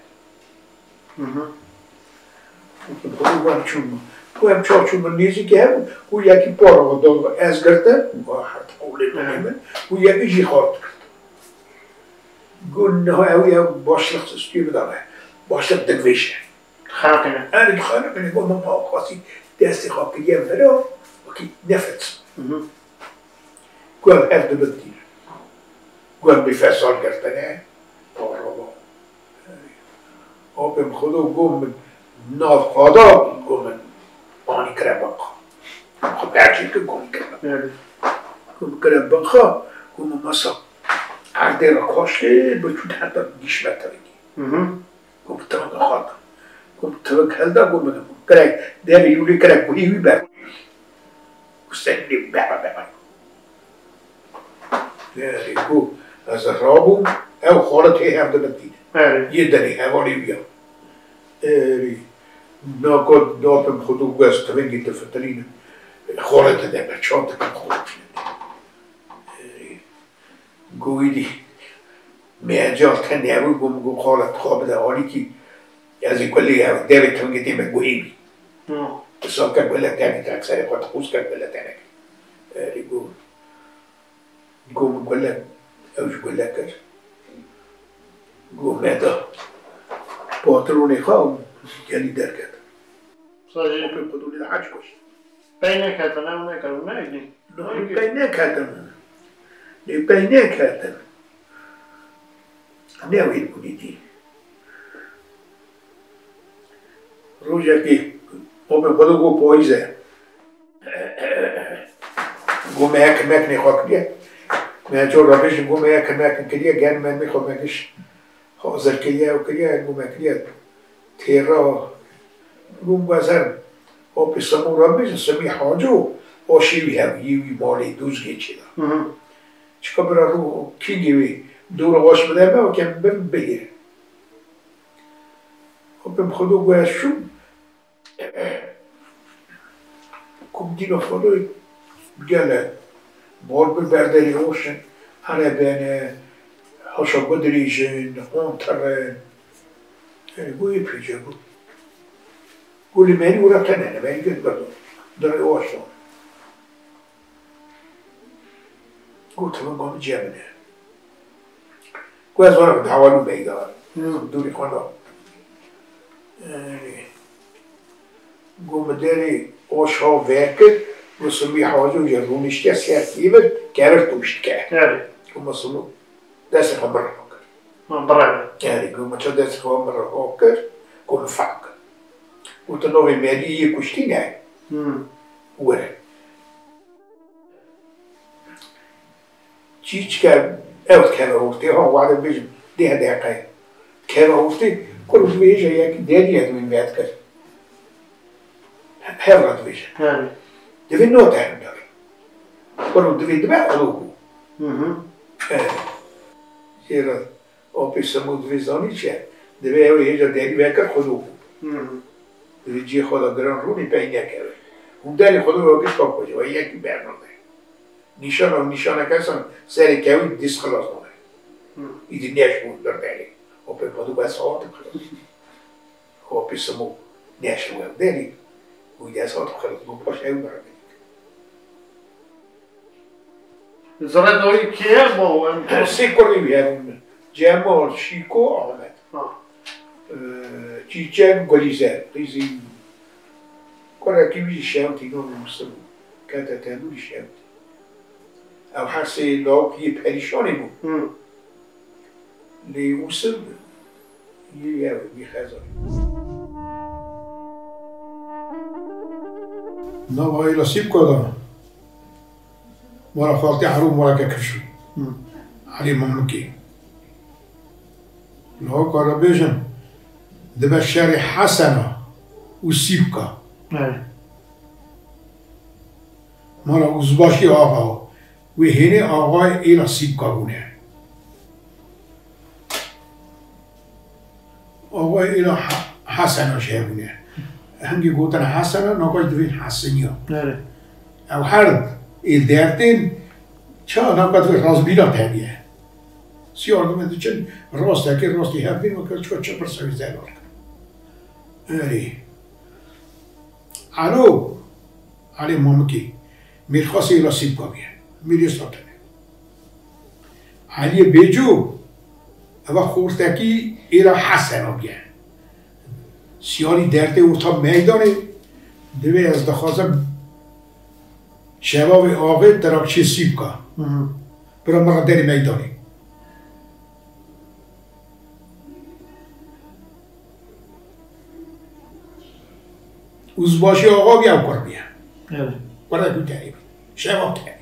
Hı hı. Xwe em çûn min. Xwe em çav çûn min nêzîkî hev û yekî para da ez girtin, her qewlê min, û yekî jî xart girt. Got niha ew ya başlix stûyê bidane. Başlix dilvêş e. Xeniqîne. Erê, dixeniqîne, got, min pa xwestî destê xwe kiriye vira, wekî nefet. Hı hı. Got, ev hev dibin tîr. Got, em bê fesal girtine, parava. Apê min Xwedo got, min nav xwe da, got, min anî kire bin xwe. Xwe berçî kir, got, min kire bin xwe. Evet. Got, min kire bin xwe. Ku min masa erdê re koştê, bi çûn heta gişme tivingî. Hı hı. Ku bi tiving xwarda. Ku bi tiving helda, ku min kirek, derê yûlê kirek guhî wî ber. Ku serî bera bera. Erê, ku ez rabûm, ew xalet hê hevdibin dît. Erê. Yê derê hevalê wî ya. Erê. Naka dapim xwe do, ku ez tivingî difitirînim. Xalet de me çand dikim xwe. Erê. Go wî dî. Me ecal tenê bû, go min go xalet xwe bide alîkî. Ez ê kulê ev devê tivingê tê me guhê wî. Hı. Qisa ke gule tenê te serê xwe dixwist ke gule tenê. Erê go. Go min gule, ew ji gule kir. Go me da. Patronê xwe û gelî derket. Sajî. Xwe pê xwe dûnê de haç koşt. Pey neketin, ew nekirin, ne êdî? Nahî pey neketin. Lê pey neketin. Ne wê bûnî dî. Rojekê, o me xwe de got payîz e. Got me yek mekinê xwe kiriye. Me çor re bêjin, got me yek mekin kiriye, gen me xwe me giş hazir kiriye û kiriye, got me kiriye têra. Got me ez herim. Hopê Semû re bêjin, Semî Haco, o şêwî hev, yê wî malê Dûzgê çê de. Hı hı. Çika bira rû kîngê wê dû re waş bide me, o kem bin bihêre. Hopê bi xwe do got ez şûm. Ku dîna xwe de gele bor bi berderê oşin, here bene, haşa bidirêjin, hon tirin. Erê, got yê pêce got. Got li merî wira tenene, merî gel berdo. Dirê oşin. Got, "Tivinga min cem e." Got, "Ez were bi dawalû meydan." Hmm. Dûrî xwe da. Ee, got, "Min derê oş ha vekir, got, Simî Hacî û jê rûniştiye ser kêvir, kevir tûşt ke." Evet. Got, "Min Simî destê xwe bir kir." Ha, bireve. Erê, got, "Min ça destê xwe bir kir, got, min fek." Got, "Tu novê merî yê kuştî ne?" Hmm. Were. Çîçke ew dikeve ortê, ha, wade bêjim, deh deqe. Dikeve ortê, kur û dibêje yekî derî ez min vedikir. Hev re dibêje. Yani. Divê no terim der. Kur û divê dibe alo bû. Hı hı. Evet. Jê re Opê Semû divê zanî çi ye? Divê ew ê hêja derî vekir xwe do bû. Hı hı. Divê cihê xwe de giran rûnê pey nekeve. Hûn derê xwe de we giş xwe xwe we yekî bernade. Nîşana û nîşaneke san serê kewî dîs xilas nane. Hı. Îdî neş bû bir derê. Opê xwe do bes hatim xilas. Opê Semû neş we derî. Wî dest hatim xilas. Bû paş ew beraber. Zirê dawî kê ye bo em? Sê kurê wî hebûn. Cemal, Şîko, Ahmet. Ha. Ee, Çîçek, Gulîzer. Qîzî kurekî wî jî şewitî, navê Misil bû. Kete tendûrî şewitî. Ew her sê lawik yê perîşanê bûn. Hı. Lê Ûsil yê yew, yê Xezalê. Nava êla Sîpka da, mala xaltê Erû Mubareke Kifşû. Hı. Elî Mamlukê. Niha kara bêjin, dibe şerê Hesena û Sîpka. Evet. Mala Uzbaşî Axa. Wê hênê axayê êla Sîpka bûne. Axayê êla He-, Hesena jî hebûne. Hingê gotin Hesena, naka jî divên Hesiniya. Evet. Ew her êl dertên ça naka divê razbîna tebiye. Siyar dime diçin, rastekê rastî hevdîn û çika çi pirsa wî zelal kir. Erê. Alo. Elê Mamikê, Mîrxasê êla Sîpka bûye. Mîrê Satenê. Eliyê Bêco, eva xortekî êla Hesena bûye. Siyarî dertê orta meydanê, divê ez dixwazim şevavê axê terakçiyê Sîpka. Hı hı. Bira min re derê meydanê. Uzbaşî axa bî ew kur bîye. Evet. Kurek û tenê bî. Şeva tenê.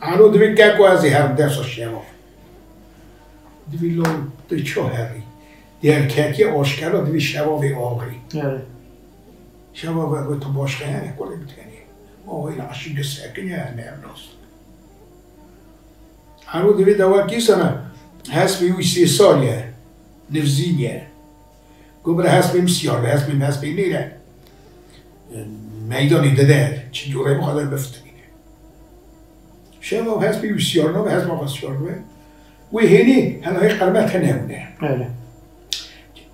Alo, divê keko ez ê herim dersa şeva. Divê lo tu ço herî. Derketiye aşkera divê şeva vê axirî. Evet. Şeva ve got tu başka yani kolay bir tane. O ile aşırı sekin yani ne nasıl. Alo, divê dewa kîsana hespê wî sê sal ye. Nivzîn ye. Got bira hespê min siyar be, hespê min hespê nêre. Meydanê dide, çi cûrê bixwaze bifitirîne. Şeva hespê wî siyar nabe, hespa xwe siyar be. Wê hênî hela hê qermet hene bûne. Öyle.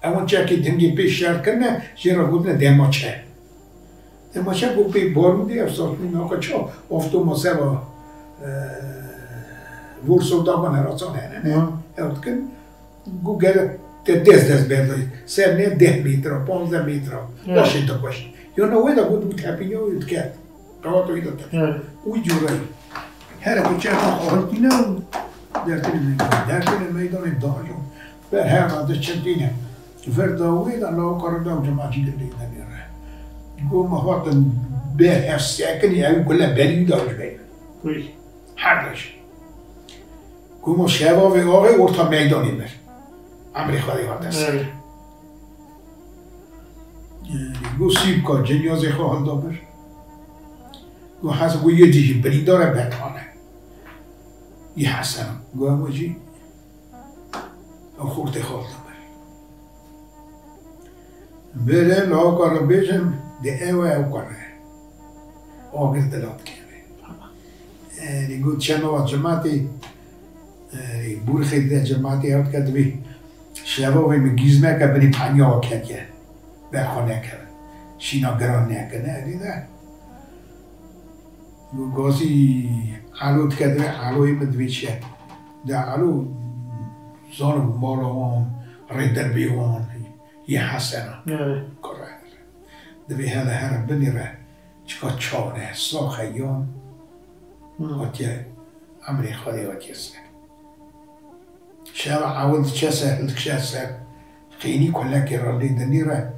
Ewan çekê dingê pê şer kirine, jê re gotine demaçe. Demaçe got pê barûdê ev saxtî naka ça, avtoma seva, e, Vorso davan herasan hene, ne? Hı. Ew dikin, got gerek te dest dest berdayî. Ser ne deh metre, panzdeh metre. Hı. Başê te baş. Ya ne wê de got, got hepî ya wê diket. Qewata wî de te. Hı. Wî cûreyî. Here ku çerxa xwe hiltîne û dertîne meydanê. Dertîne meydanê dajon. Ber her de çendîne. Ver da wê de lawika re da cemacî gindî de nêre. Go me hatin ber hev sekinî ew kule berî da ji berî. Wî. Her de jî. Go me şeva vê axê orta meydanê mir. Emrê Xwedê hate ser. Evet. Go sîbka cinyazê xwe hilda bir. Go hes go yê dî jî birîndar e berxane. Yê Hesen. Go ew jî ew xortê xwe hilda bir. Bêrê lawika re bêjin, de ew e, ew kar e. Agir dila dikeve. Erê, got çema wa cematê, erê, Bûrxê de cematê ew dike divê şeva wê min gîz neke binê penya wa ketiye. Berxwe neke. Şîna giran neke, ne, erê de. Got gazî Elo dike divê Eloyê min divê çi ye? De Elo zano mala wan, rê derbê wan, yê Hesena. Evet. Kure. Divê hele here binêre, çika çaw ne, sax e yan, Hı. hatiye emrê Xwedê hatiye ser. Şeva ewil diçe ser, hildiçe ser, qînî kulekê re lê dinîre,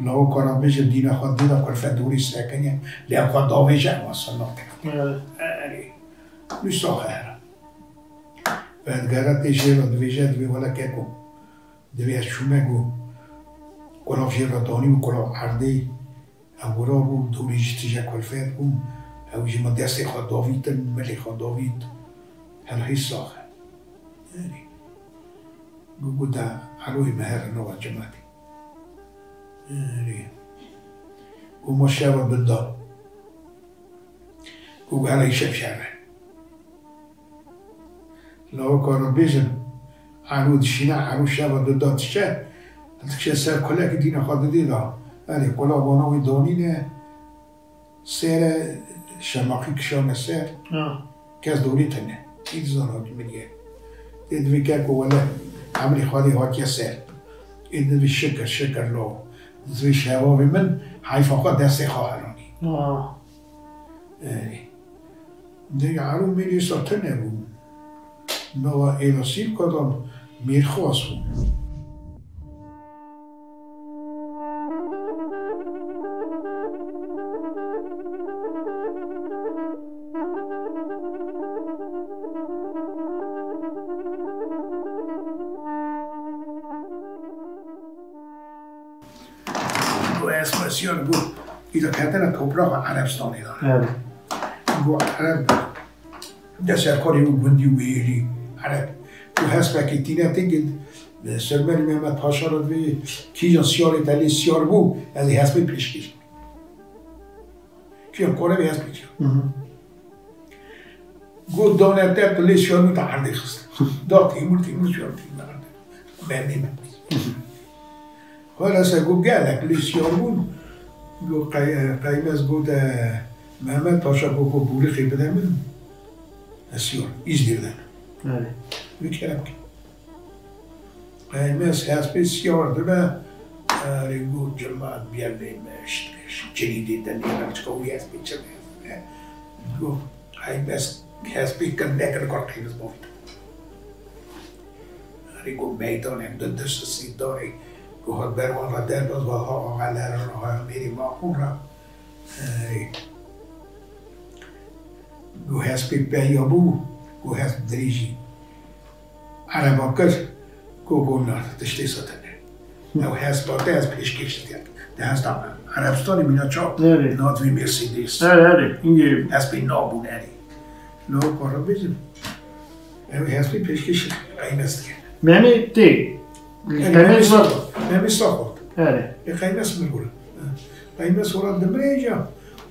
lawika re bêje dîna xwe dî de kulfe dorî sekiniye, lê ew xwe davêje, ewa ser nakeve. Evet. Erê. Nû sax e here. Vedgere tê jê re divêje, divê wele keko. Divê ez çûme got, kulav jê re danî û kulav erdê. Ew wira bû, dorî jî tije kulfet bû. Ew jî min destê xwe davîtin, milê xwe davît. Hela hî sax e. Erê. Got, got de Eloyê me here nava cematê. Erê. Got ma şeva binda. Got hela îşev şer e. Lawika re bêjin, Elo dişîne, Elo şeva duda diçe, dikişe ser kulekî dîna xwe didê de. Erê, kula vana wî danîne, sêre şemaqî kişane ser. Ha. Kes dorî tine. Kî dizana wî min ye. Tê divê keko wele emrê Xwedê hatiye ser. Ê divê şikir, şikir lo. Divê şeva wî min heyfa xwe destê xwe helanî. Ha. Erê. Dê Elo mêrê sa tune bû. Nava êla sîrka da mêrxas bû. Got ez mesiyar got. Îda ketine topraxa Erebstanê de. Evet. Got Ereb de serkarê û gundî û êrî Ereb. Got hespekê tîne tê got, Sermerî Mehmet Paşa re divê kîjan siyarê te lê siyar bû, ez ê hespê pêşkêş. Kîjan kare vê hespê çi? Hı hı. Got dane te, tu lê şiyar bû te erdê xist. Da Tîmur, Tîmur şiyar bû te erdê. Memnî me. Xwelese got gelek lê şiyar bûn. Got qey-, qeymez got, e, Mehmet Paşa got, got bûrixê bide min. Ez şiyar, Îzmîr de. Evet. Wî kerem kir. Qeymes hespê siyar dibe, erê got, cemaat biye lê meşt, kilîdê de nêre, çika wî hespê çi be. Got, qeymes hespê kir nekir, kar qeymes bavît. Erê got, meydanê du dişt sî darê, got, hat ber wan re derbas, va ha axa lere re, ha mêrê maxûn re. Erê. Ku hespê peya bû, ku hesp dirêjî ereba kir, ku got na, tiştê sitine. Ew hespa te ez pêşkêş dikim. Te hesta Erebistanê mîna çap, Erê. Nat vê Mercedes. Erê, erê, hingê. Hespê nabûn erê. Lo para bêjim. Ew hespê pêşkêş qeymes dike. Memê tê. Erê, Qeymes Memê var. Saxo. Memê Saxo. Erê. E, qeymes min bû. Qeymes ora dimrê ca.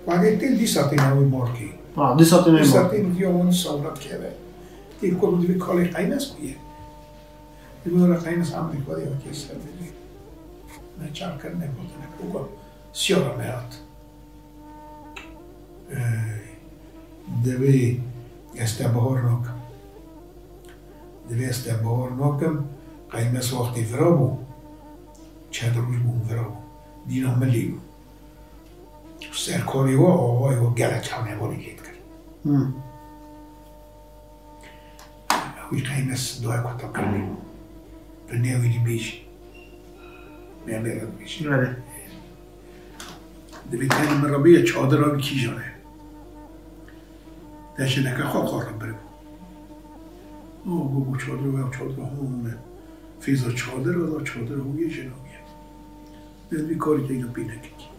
Wadê tê dîsa tê navê markê. Ha, dîsa tê navê Dîsa markê. Tê diya wan sawrat keve. Tê kol divê kalê qeymes bûye. Divê ora qeymes amrê xwe de ya kê ser bêjê. Me çar kirine gotine. Oka siyara me hat. Ee, divê ez te bahar nakim. Divê ez te bahar nakim. Qeymes wextê vira bû. Çend roj bû vira bû. Dîna min lê bû. Serkarê we, avayê we gelek çanevanî lê dikir. Hmm. Wî qeymes doya ku te kirinê. Tu newî dibêjî. Memê re dibêjî. Erê. Divê tenê min re bêje çadira wî kîjan e. Te jineke xwe xwe re biribû. O, bû, bû çadira wê, çadira hûn e. Fêza çadira da, çadira hûn yê jina wî ye. Divê karê te îna pê nekirî.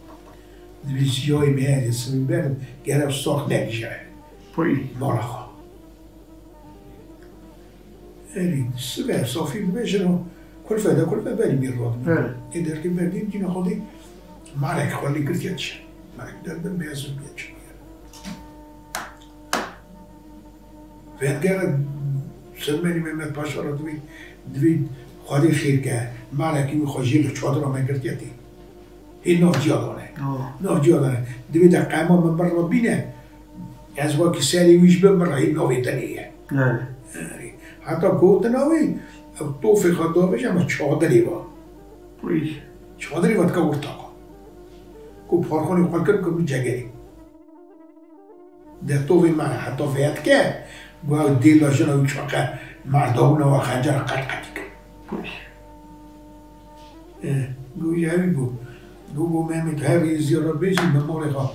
Divê ziyayê me heye, sivî berim, gere sax nebîje. Poyî. Mala xwe. Erê, sibe, safî dibêjin, kulfe de kulfe berî mêr radibin. Evet. Ê derkê berdîn dîna xwedî marek xwe lê girtiye diçe. Marek derdin beyazin bêçin. Vengere Silmenî Mehmet Paşa re divê, divê Xwedê xêr ke. Malekî wî xwe jê li çadira me girtiye tê. Hê nav ciya dane. Oh. Nav ciya dane. Divê de qema min bir re bîne. Ez wekî serê wî ji bin min re hê navê dinê ye. Evet. Erê. Heta gotina wî, ew tofê xwe davêje me çadirê va. Uy. Çadirê va dika wirta xwe. Ku parxonê xwe kir, ku bi cegerê. De tovê me re heta vêya dike, guya dêla jina wî çaxe merdabûna we xencera qet qetî kir. Eh, gu ya wî bû. Gu bû Mehmet her rê ziya re bêjî, min malê xwe,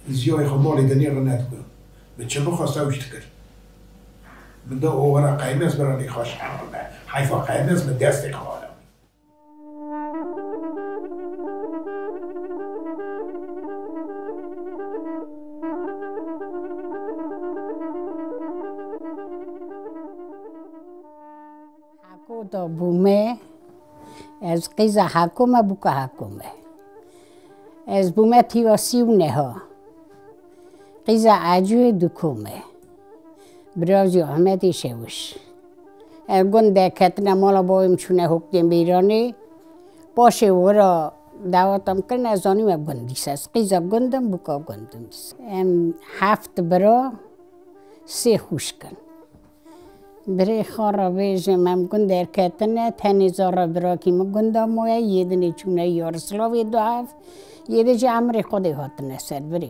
ziyayê xwe malê dinê re nedikir. Min çi bixwest ew jî dikir. Min da ovara qeymes bira lê xwe şerm be. Heyfa qeymes min destê xwe. Hako da bûme, ez qîza Hako me, bûka Hako me. Ez bûme tîva sî û neha. Qîza Ecûyê du kom e. Bira jî Ehmedê Şewiş. Ev gund derketine mala bavê min çûne Hokdên Bêranê. Paşê wira daweta min kirin, ez zanîme gund dîsa. Ez qîza gund im, bûka gund im. Em heft bira, sê xwişk in. Birê xwe re bêjim, em gund derketine, tenê zara birakî min gunda maye, yê dinê çûne Yaroslavê du hev, yê de jî emrê Xwedê hatine ser birê.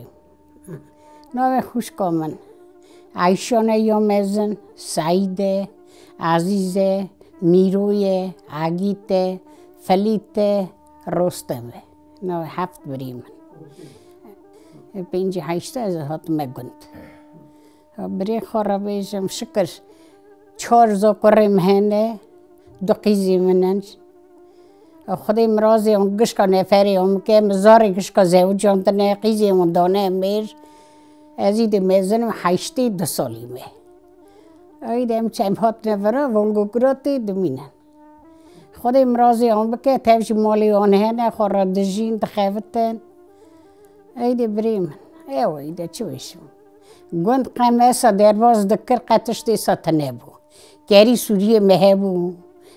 Navê xwişka min Eyşan e ya mezin, Seîd e, Ezîz e, Mîro ye, Egît e, Filît e, Rostem e. Navê heft birê min. Pêncî heşt ez hatime gund. Birê xwe re bêjim, şikir, çar zokurê min hene, du qîzê min in. Xwedê mirazê wan gişka neferê wan bike, min zarê gişka zewicandine, qîzê wan dane mêr. Ez îdî mezin im, heştê du salî me. Ey de em çem hatine vira, Volgogradê dimînin. Xwedê mirazê wan bike, tev jî malê wan hene, xwe re dijîn, dixebitin. Ey de birê min, ew ey de çi bêjim. Gund qemesa derbas dikir, qe tiştê sa tune bû. Kerî Sûriyê me hebû,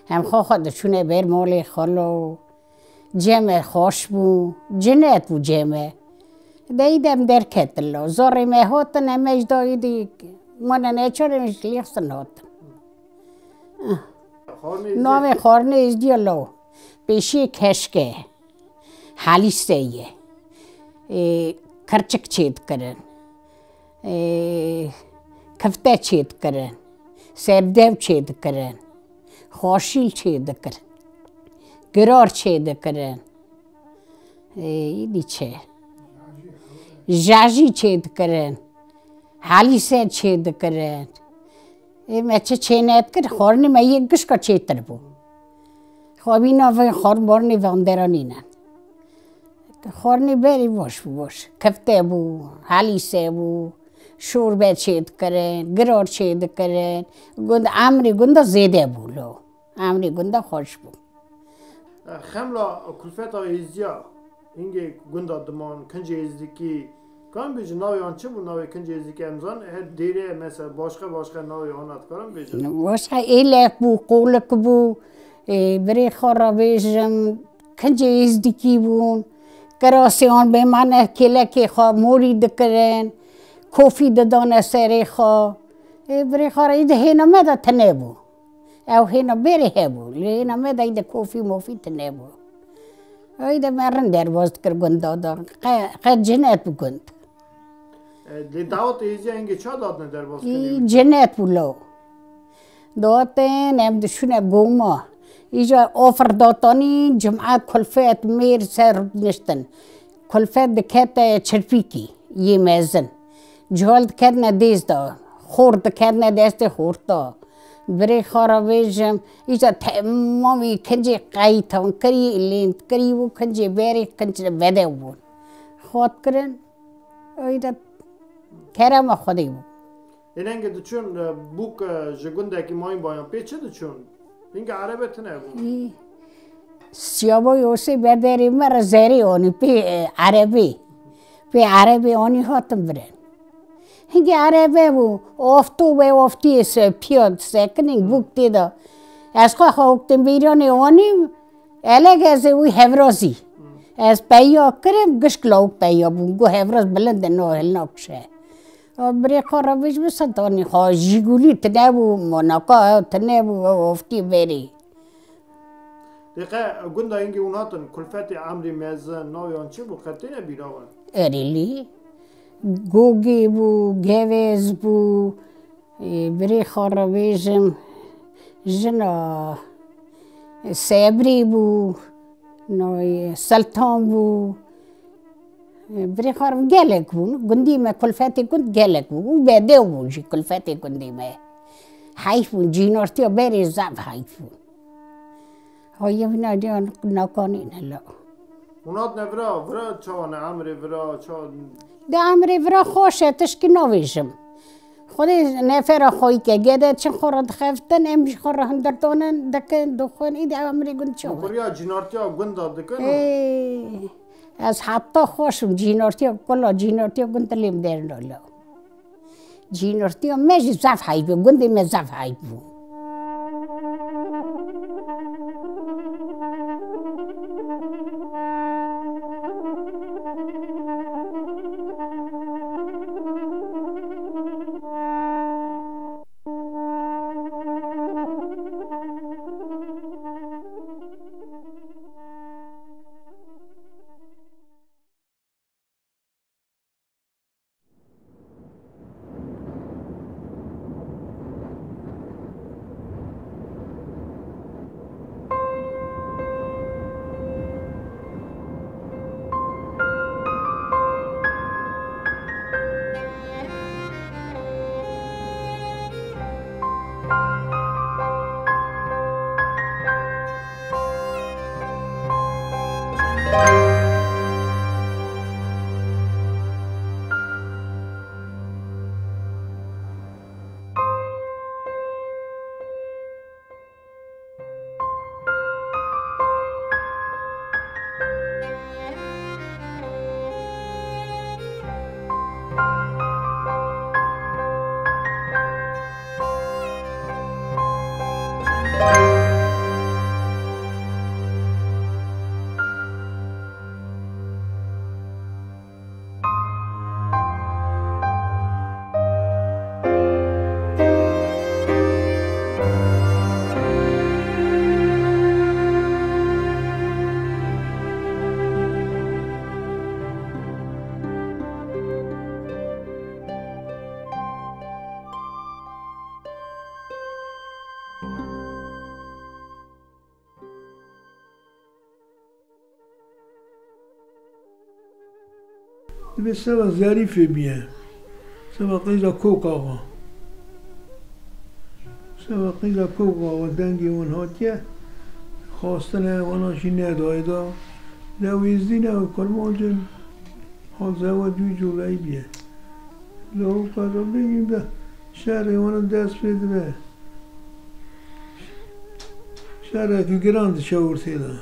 em xwe xwe diçûne ber malê xwe lo. Cem e xweş bû, cinet bû cem e. De îdî em derketin lo. Zorê me hatin, em ê ji da îdî mane neçar, em ji lêxsin hatin. Navê xwarinê êzdiya lo. Pêşiyê keşke. Helîse ye. Ê, kirçik çêdikirin. Ê, kifte çêdikirin. Sebdew çêdikirin. Xaşîl çêdikirin. Girar çêdikirin. Ê, îdî çi? Jajî çêdikirin. Helîse çê dikirin. Ê me çi çê nedikir, xwarinê me yê gişka çêtir bû. Xwe vîna vê xwarin barinê van dera nîne. Xwarinê berî baş bû, baş. Kifte bû, helîse bû, şorbe çê dikirin, girar çê dikirin. Gund, emrê gunda zêde bû lo. Emrê gunda xweş bû. Xemla kulfeta êziya hingê gunda diman, kincê êzdikî, kan bêjin navê wan çi bû, navê kincê êzdikî em zan, her dêrê mesela başka başka navê wana dikarin bêjin? Başka êlek bû, qolik bû, e, birê xwe re bêjim, kincê êzdikî bûn, kirasê wan bêmane kêlekê xwe morî dikirin, kofî didane serê xwe. E, birê xwe re îdî hêna me de tine bû. Ew hêna berê hebû, lê hêna me de îdî kofî mofî tine bû. Îdî me rind derbas dikir gunda da. Qe, qe cinet bi gund. E, lê dawet êziya hingê ça datne derbas kirin? Î cinet bû lo. Datin em dişûne goma. Îca ofir datanî, cimat kulfet mêr ser niştin. Kulfet dikete çirpîkî yê mezin. Cihal diketine dêz de. Xort diketine destê xorta. Birê xwe re bêjim, îca temamî kincê qeytan kirî, lênd kirî bû, kincê berê, kincê bedew bûn. Xwat kirin, îca kerema Xwedê bû. Ê nengê diçûn, e, bûk, e, ji gundekî mayîn bayan pê çi diçûn? Hingê erebe tine bûn. Î, Siyabo Yosê berderê me re zerê anî pê, e, erebê. Pê erebê anî hatin birin. Hingê erebe bû, ofto ve oftiyê se, piya sekinên bûk tê de. Ez xwe xwe oktin bîranê anî, elek ez ê wî hevrazî. Ez peya kirim, gişk lawik peya bûn. Got hevraz bilind e, no hil nakişe. A birê xwe re vêj bi sedanî xwe, jîgulî tine bû, monaka tine bû, oftî berê. Dê qe gunda hingê hûn hatin, kulfetê emrê mezin, navê wan çi bû, qe têne bîra we? Erêlî, Gogê bû, Gevez bû, ê, birê xwe re bêjim, jina Sebrî bû, no, Seltan bû, Birê xwe re gelek bûn. Gundî me, kulfetê gund gelek bû. Û bedew bûn jî kulfetê gundî me. Heyf bûn, cînortiya berê zaf heyf bûn. Ha yevîna diyan nakanîne la. Hûn hatine vira, vira çawa ne emrê vira, çawa? De emrê vira xweş e, tişkî navêjim. Xwedê nefera xweyî ke gede çin xwe re dixeftin, em jî xwe re hindir danin, dikin, dixwin, îdî emrê gund çawa? Quriya cînortiya gunda dikin û Ê, ez heta xweş im, cînortiya kula, cînortiya gund lêm derna la. Cînortiya me jî zaf heyf bû, gundê me zaf heyf bû. Divê seba zerîfê biye. Seba qîza Kok Axa. Seba qîza Kok Axa dengê wan hatiye. Xwastine wana jî nedaye da. Lewîzdî ne û kurmancin. Hal zewa dû cûreyî bîye. Lewka da bêjin de şerê wana dest pê dibe. Şerekî giran diçe ortê de.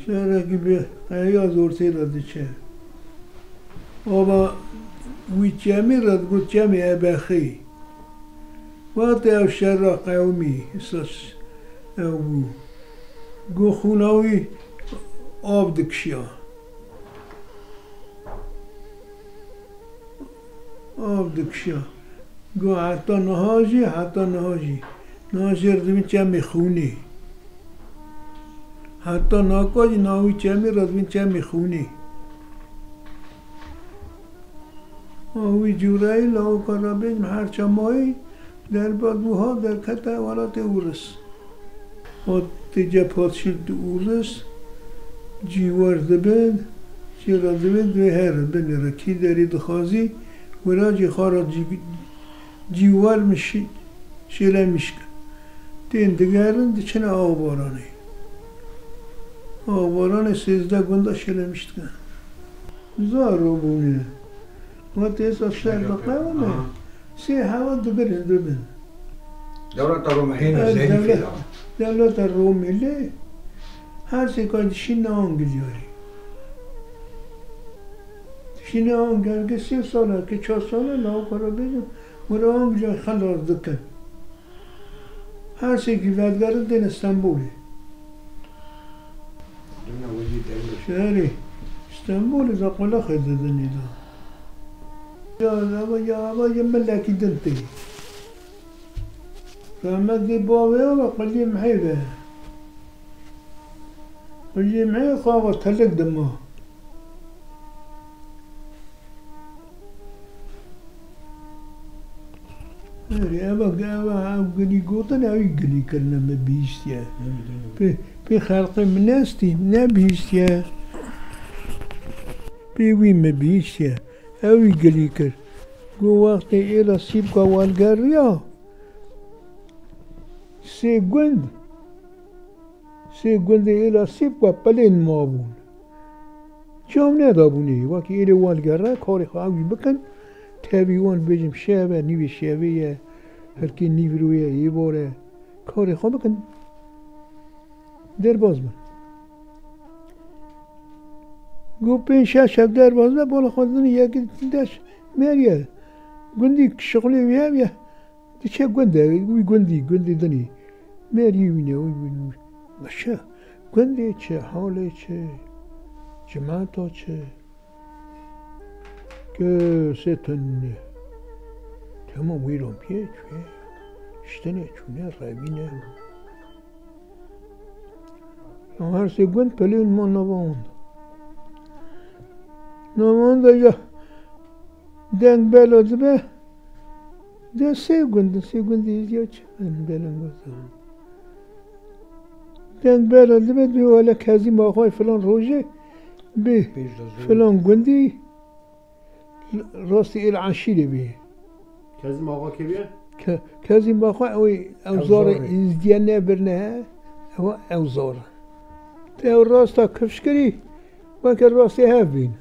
Şerekî bi qeyaz ortê de diçe. Ava wî çemî re digot çemê Ebexî. Wextê ew şerra qewimî, îsas ew bû. Go xûna wî av dikişiya. Av dikişiya. Go heta niha jî, heta niha jî. Niha jê re dibin çemê xûnê. Heta naka jî navî çemê re dibin çemê xûnê. A wî cûreyî lawika re bêjim her çemayî derbas bû ha derkete welatê Ûris. Hat têce padşî di Ûris cîwer dibin, jê re dibin dê here binê re kî derî dixwazî wira jî xwe re cî-, cîwer min şî-, şêlemiş ke. Tên digerin diçine Avaranê. Avaranê sêzdeh gunda şêlemiş dike. Zaro bûne. Wextê êsa şer diqewime, aha, sê hewa dibirin dibin. Dewleta Romê hêne zehîf e. Dewleta Romê lê her sê ka dişîne Angiliyayê. Dişîne Angiliyayê sê sal e, ki çar sal e, lawika re bêjin, wira Angiliyayê xelas dikin. Her sêkî vedigerin têne Stenbolê. Dûna wezîr dewlet. Şerê Stenbolê de qulaxê didinê de. Ya, ya, ya, ya, ya milekî din tê. Rahmetê bavê ya ve quliyê mihê ve. Quliyê mihê xava telik dima. Erê, eva, eva, ev gilî gotin, ew gilî kirine me bihîstiye. Pê, pê xelqê min nestî, nebihîstiye. Pê wî me bihîstiye. Ew gilî kir. Go wextê êla sîpka walgeriya. Sê gund. Sê gundê êla sîpka pelên mabûn. Çav nedabûnê, wekî êlê wan gere, karê xwe ew jî bikin, tevî wan bêjim şev e, nîvê şevê ye, hirkê nîvro ye, êvar e, karê xwe bikin, derbas bin. Got pênc şeş şev derbas be, bala xwe dinê yekî deş meriye. Gundî şixulê wî hev ye. Diçe gund e, wî gundî, gundî dinî. Meriyê wî ne, wî, wî, wî. Weşe, gundê çi, halê çi, cimata çi? Kesê tune. Temam wî ron piyê çûye. Ştine çûne, revîne. Her sê gund pelên ma nava wan de. Nava wan de ya deng bela dibe, de sê gund, sê gundê êzdiya çi ben bela gotin. Deng bela dibe, dê wele Kezîm Axayê filan rojê bê filan gundî. Rastî êl eşîrê bî. Kezîm Axa kê bîye? Ke-, Kezîm Axa ew, ew zarê Êzdiye nebirine, ew, ew zar. Te ew rasta kifş kirî, weke rastê hev bîn.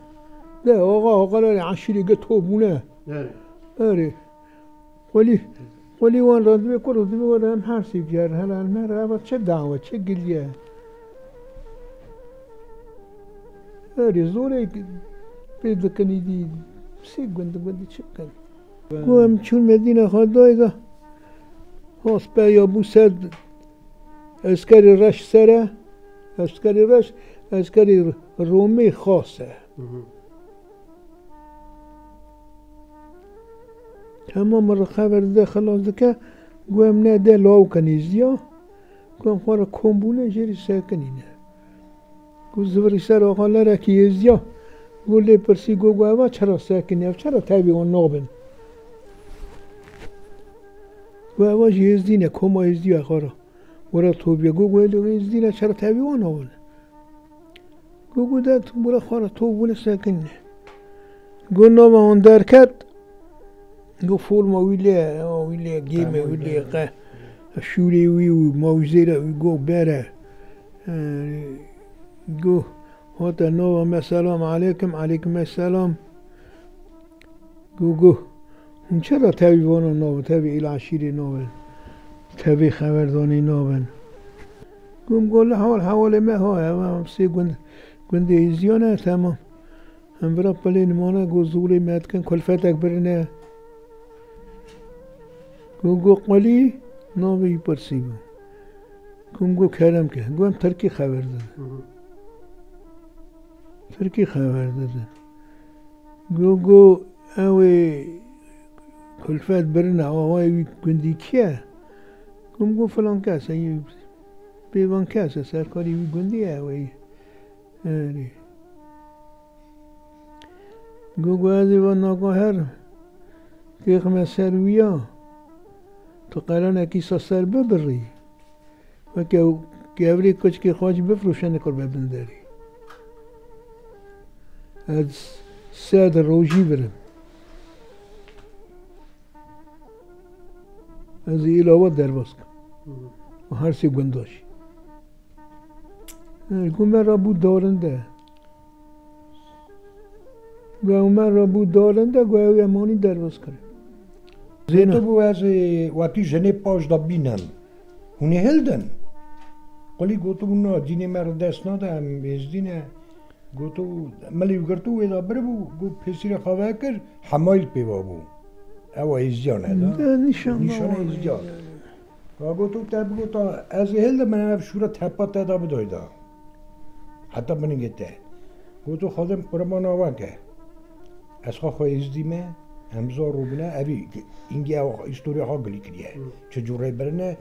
De axa, axalarê eşîrê ge to bûne. Erê. Erê. Xwelî, xwelî wan re dibê, kur dibê, were em her sê bigerin, hele em her eva çi dawe, çi giliye. Erê, zorê pê dikin îdî, sê gund, gundî çi bikin? Ku em çûn Medîna xwe dayê de, hospeya bû ser eskerê reş ser e, eskerê reş, eskerê Romê xas e. Hı hı. Hema min re xeber dide, xilas dike, ku em ne de lawika nêzî ya, ku em xwe re kom bûne, jê re sekinîne. Ku zivirî ser axalerekî êzdiya, ku lê pirsî, ku, ku eva çira sekinî, ev çira tevî wan nabin? Ku eva jî êzdî ne, koma êzdiya xwe re. Were toviye, ku, ku êzdî ne, çira tevî wan nabin? Ku, ku de tu bûre xwe re to bûne sekinîne. Go nava hon derket. Go forma wî lê, ewa wî lê, gême wî lê, qe. Şûrê wî û mawzêra wî go bere. Go hate nava me selam aleykum, aleykum selam. Go go. Hûn çira tevî vana navin, tevî êl eşîrê navin. Tevî xeberdanê navin. Gom go li hewal hewalê me ha, ev em sê gund, gundê Êzdiyan e, temam. Em vira pilê nimane, go zûlê me dikin, kulfetek birine. Go go qulî, navê wî pirsî bû. Gom go kerem ke. Go em tirkî xeber didin. Tirkî xeber didin. Go go ew ê kulfet birine, awayê wî gundî kî ye? Gom go filan kes e, pêvan kes e, serkarê wî gundî ye ew ê. Erê. Go go ez ê van nago her têxime ser wî ya. Tu qelenekî sa ser bibirî. Weke ew kevirê koçikê xwe jî bifroşe, nikor be bin derê. Ez sed rojî virim. Ez ê îlawa derbas kim. Û her sê gunda jî. Ê, ku me re bû darinde. Go me re bû darinde, go ew ê manî derbas kirin. Zêna. Gotibû, ez ê wekî jinê paş de bînim. Hûn ê hildin? Qulî gotibû, na, dînê me re dest nade, em êzdî ne. Gotibû, milê wî girtibû, wê de biribû, got, pêsîrê xwe vekir, hemayî li pê ve bû. Ew êzdiyan e da. De nîşan Nîşana êzdiyan. Ka goto te bigota, ez ê hildim, min ev şûra tepa te da bidoy da. Heta binigê te. Goto, Xwedê min qurbana we ke. Ez xwe xwe êzdî me, em zor rûbine, evî hingî ew îstoriya xwe gilî kiriye. Hı. Çi cûrê birine,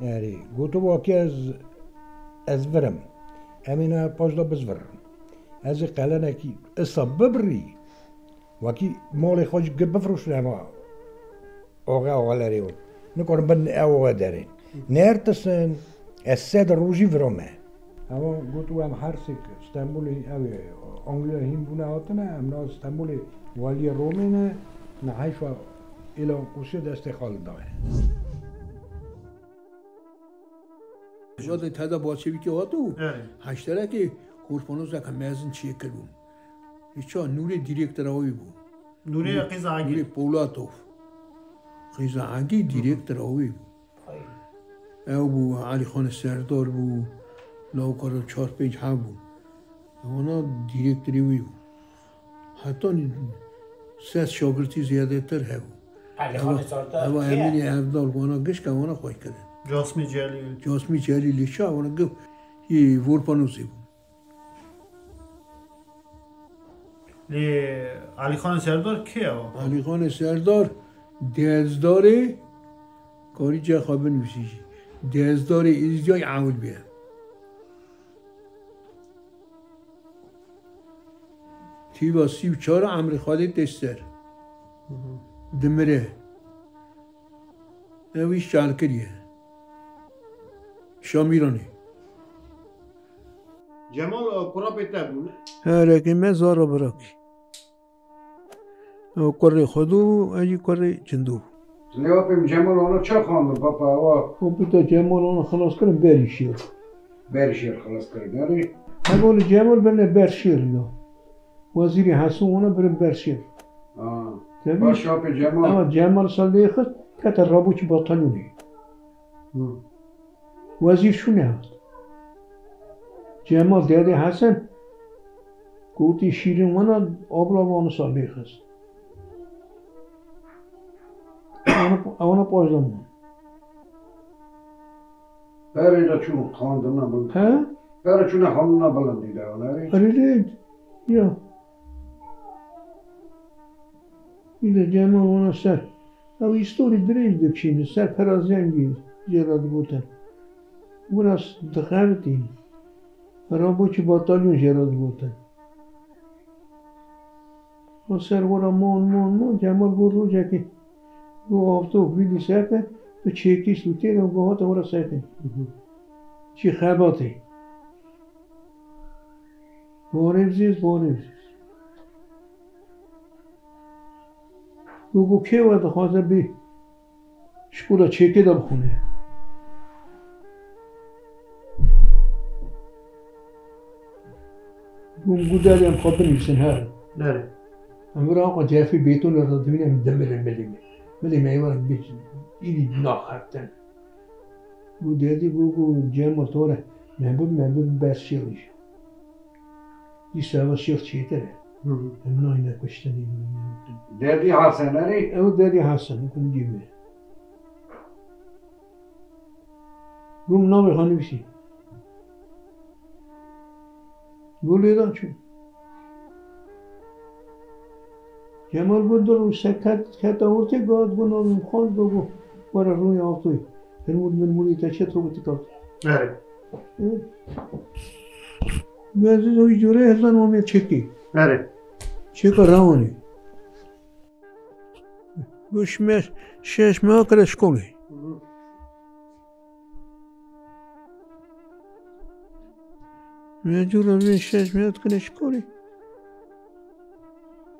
erê. Goto, wakî ez, ez virim. Em ê ne paş da bizvirin. Ez ê qelenekî isa bibirî. Wakî malê xwe jî gi bifroşin eva. Oxe oxelerê û nikarin bin ew oxe derê. Nêrtisin, ez sed rojî virome. Ewa got, em her sêk Stenbolê, ew ê, Angliya hîn bûne hatine, em na Stenbolê waliyê Romê ne, ne heyfa êla qûşê destê xwe li daye. Jadê teda Baçevîkê hatibû, Evet. Heşterekê horpanozeke mezin çêkiribûn. Îça Nûrê dîrektora wî bû. Nûrê Nûrê, Qîza Agî. Nûrê Polatov. Qîza Agî dîrektora wî bû. Ew bû, Elîxanê Serdar bû, lawika re çar pênc heb bû. Ewana dîrektorê wî bû. Heta sed şagirtî zêdetir hebû. Elîxanê Serdar kê ye? Ewa Emînê Evdal, wana gişka wana xweş kirin. Casmî Celîl. Casmî Celîlê ça, wana gi-, yê Vorpanozê bû. Lê Elîxanê Serdar kê ye? Elîxanê Serdar dezdarê karî cê xwe binivîsî jî. Dezdarê Êzdiyayê ewil bûye. Tîva sî û çar emrê Xwedê tê ser. Dimire. Ew îş çal kiriye. Şamîranê. Cemal, e, kurapê te bû, ne? Herekê me zara birakî. Ew kurê Xwedû, ez jî kurê Çindû. Lê apê Cemal wana çawa xwendin, bapa, ewa? Û pita Cemal wana xilas kirin berî şêr. Berî şêr xilas kirin, erê? Hevalê Cemal birine ber şêr ya. Wezîrê Hesin wana birin ber şêr. Ha. Tevî Baş apê Cemal. Ewa Cemal sa lê xist, kete raboçî batalyonê. Hı. Wezîr şûne hat. Cemal Dêdê Hesen gotî şîrîn wana abla wana sa lê xist. Ewana, ewana paşda man. Berê de çûn xandina bilind. He? Berê çûne xandina bilindî de, ne? Erê lê, ya. Îde Cemal wana ser. Ew îstorî dirêj dikişînin, ser pera zengî jê re digotin. Wina s-, dixebitîn. Raboçî batalyon jê re digotin. O ser wira man, man, man, Cemal got rojekê, got avtok vîdî seke, tu çêkî sûtê de, got hate wira seke. Mhm. Çi xebatê. Borê vizêz, borê vizêz. Gogo kê we dixwaze bê şkola çêkê de bixwîne? Gom gu derê em xwe binivîsin her. Nerê? Em vira xwe cefê bêtonê re dibîne em dimire milê me. Milê me ê were bê îdî naxeftin. Gu derdî gu gu Cemal tore me bi me bi ber şêrî. Dîsa ve şêr çêtir e. Hı hı. Em nayne kuştinê. Derdî Hasan, erê? Ew derdî Hasan, gundî me. Gum navê xwe nivîsî. Gulê da çû. Cemal got, dur û seket, kete ortê, got, got, navê min xwend, got, got, were rûnê avtoyê. Hin wû min wûrî te çi to got, got. Erê. Hı? Mezin o jure hezan o me çekî. Erê. Çeka rawanî. Goş me şeş meha kire şkolê. Hı hı. Mecbur em vê şeş meha dikine şkolê.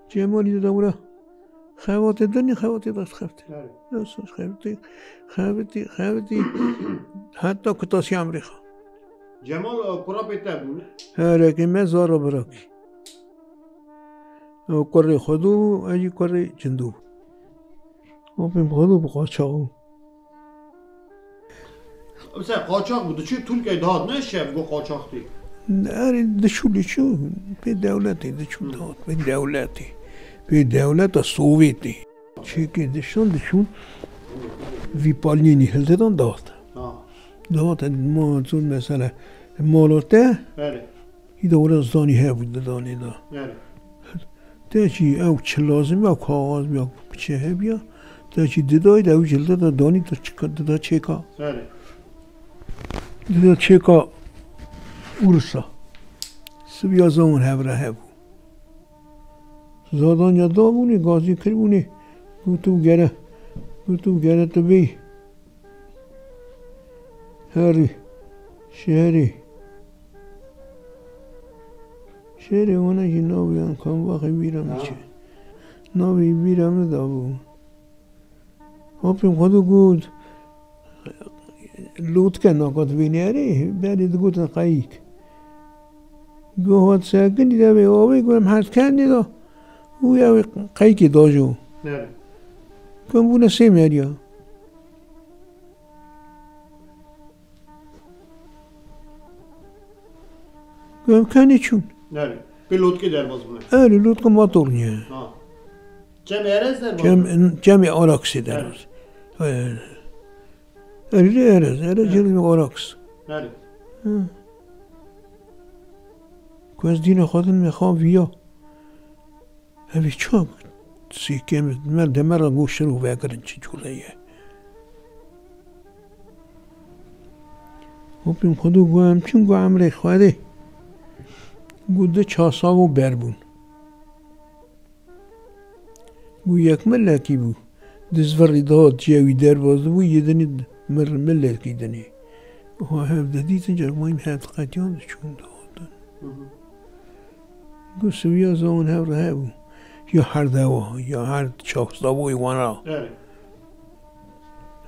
Cemalî de wira xebatê dinê, xebatê de xebitê. Evet. Nasıl xebitê, xebitê, xebitê. Heta ku tasî emrê xwe. Cemal, e, kura pê te bûne? Herekê me zara birakî. Ew kurê Xwedû bû, ez jî kurê Cindû bû. Apê min Xwedû bi qaçax bû. Mesela qaçax bû, diçû Tirkiyeyê dihat, ne şev got qaçax tê? Erê, diçû, diçû pê dewletê, diçû dihat pê dewletê. Pê dewleta Sovyetê. Çêkê diştan diçûn, vî palnînî hildidan dihat. Ha. Dihat, ma zûn mesela, mala te, Erê. Îda were zanî hebû didanê da. Erê. Te jî ew çi lazim e, ew kaxaz bî, ew çi hebîya, te jî didayî de ew jî li de danî da çika, dida çêka. Erê. Dida çêka Ursa. Sibiya zan hevre hebû. Zadanya dabûnê, gazî kiribûnê. Gotu gere, gotu gere tu bêyî. Herî, şehrî. Şehrê wana jî navê yan kam vaxê bîra min çi. Navê bîra min dabû. Hopên xwe digot, lûtke nakat vînê erê, berê digotin qeyîk. Got, hat sekinî de vê avê, got, em her kenê de. Û ya wê qeykê dajo. Nerê? Got, bûne sê meriya. Got, em kenê çûn. Nerê? Pê lotkê derbas bûne. Erê, lotka ma torniye. Ha. Çem Erez derbas bûne. Çem, çemê Araksê derbas. Erê. Erê, Erez, Erez, Erez. Erê. Oraks. Nerê? Hı. Ku ez dîna xwe din me xaviya. Ev ê çawa sîkêm, me demera goştir û vekirin çi cûre ye. Hopên Xwedû got, em çûn, got, emrê Xwedê. Got, di çasavo ber bûn. Got, yek milekî bû. Dizvirî dihat, cihê wî derbas dibû, yê dinê mir milekî dinê. Wiha hev didîtin, carek mayîm hev diqetiyan diçûn dihatin. Hı hı. Got, siviya zan hev re hebû. Ya her dewa, ya her çaxsavoyê wana. Erê.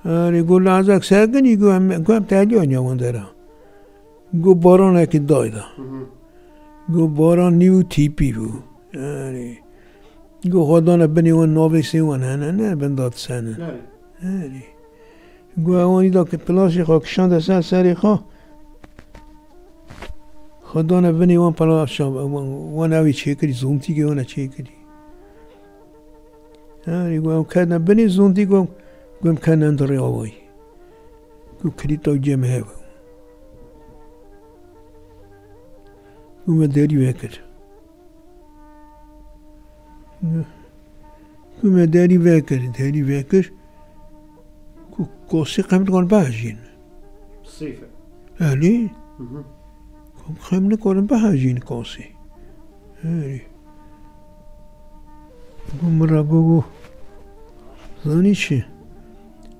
Erê, got, lazek sekinî, got, em, got, em teliya niya wan dera. Got, baranekî dayda. Hı hı. Got, baran nî û tîpî bû. Erê. Got, xwe dane binê wan, navê sê wan hene, ne bin da disenin. Erê. Erê. Got, ewanî da ki plaşê xwe kişande ser serê xwe. Xwe dane binê wan plaşa, wan, wan ew ê çêkirî, zontîkê wan e çêkirî. Erê, got, em ketine binê zontî, got, got, em ketine di rê awayî. Got, kilîta cem hev. Got, me derî vekir. Ku me derî vekir, derî vekir. Ku kosî qem dikarin behejîn. Seyf e. Elî. Hı hı. Ku qem nikarin behejîn kosî. Elî. Got min re got, got. Zanî çi?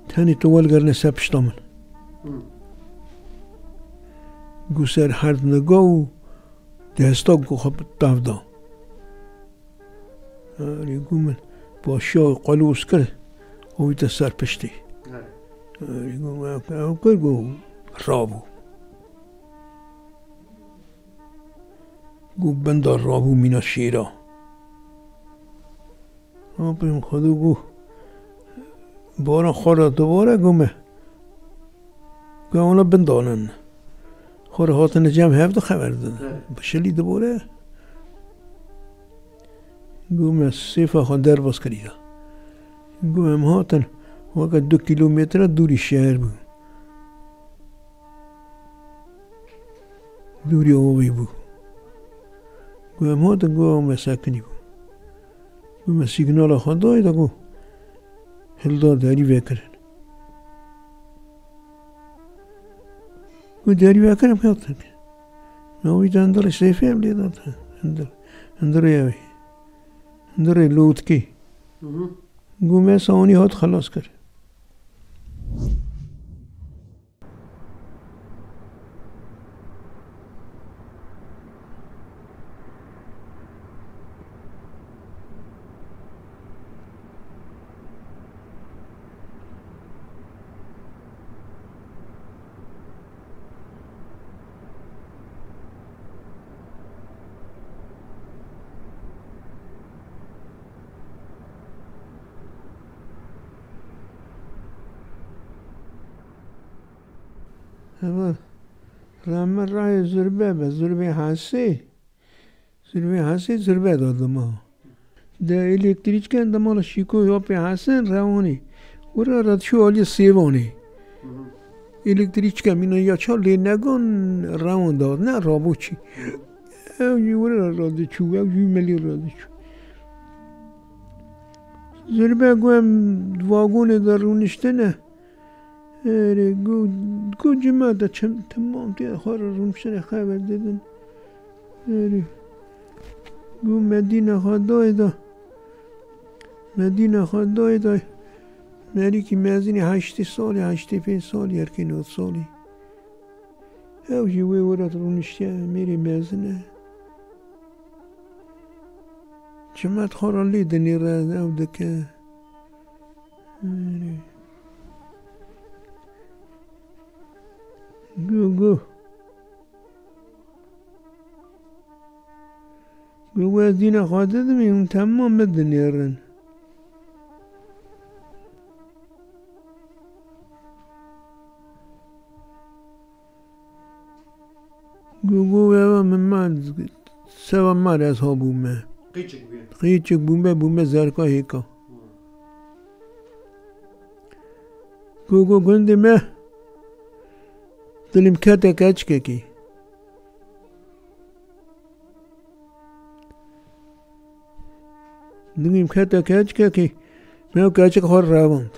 Tenê tu welgerine ser pişta min. Hı. Got ser herd niga û desta ku xwe bi tav da. Erê, got min, Paşiya xwe los kir, û wî te ser piştî. Erê, got, ew, ew kir, got, rabû. Got, benda rabû mîna şêra. Apê min Xwedê got, bara xwe re dibare, got me. Got, wana bindanin. Xwe re hatine cem hev de xeber didin. Bi şilî dibare. Got, me sêfa xwe derbas kiriye. Got, em hatin, weke du kîlometre dûrî şeher bû. Dûrî avê bû. Got, em hatin, got, me sekinî bû. Got, me sîgnala xwe dayê de, got, hilda derî vekirin. Got, derî vekirin, em hatin. Me wî de hundirê sêfê em lê da. Hundir-, hundirê ew ê. Hundirê lotkê. Got, me sawanî hat xelas kir. Hema rame rayê zirbe be, zirbê hesê. Zirbê hesê zirbe da dima. De elektrîçken dima li şîko ya pê hesen rewanê. Wira re diçû alî sêvanê. Elektrîçke mîna ya ça lê negan rewan da, ne rabo çî. Ew jî wira re diçû, ew jî melî re diçû. Zirbe got em vagonê de rûniştine. Erê, got, got cima de çim, temam tê xwe re rûniştine xeber didin. Erê. Got Medîna xwe dayê da. Medîna xwe dayê da. Merîkî mezinî heştê salî, heştê pênc salî, erkê nod salî. Ew jî wê wira rûniştiye, mêrê mezin e. Çimet xwe re lê dinêre, ew dike. Gu, gu. Gu, gu, ez dîna xwe didimî, hûn temam min dinêrin. Gu, gu, eva min ma, seva ma re ez ha bûme. Qîçik bûye. Qîçik bûme, bûme zerka hêka. Gu, gu, gundê me, dilim kete keçikekî. Dilim kete keçikekî, me ew keçik xwe revand.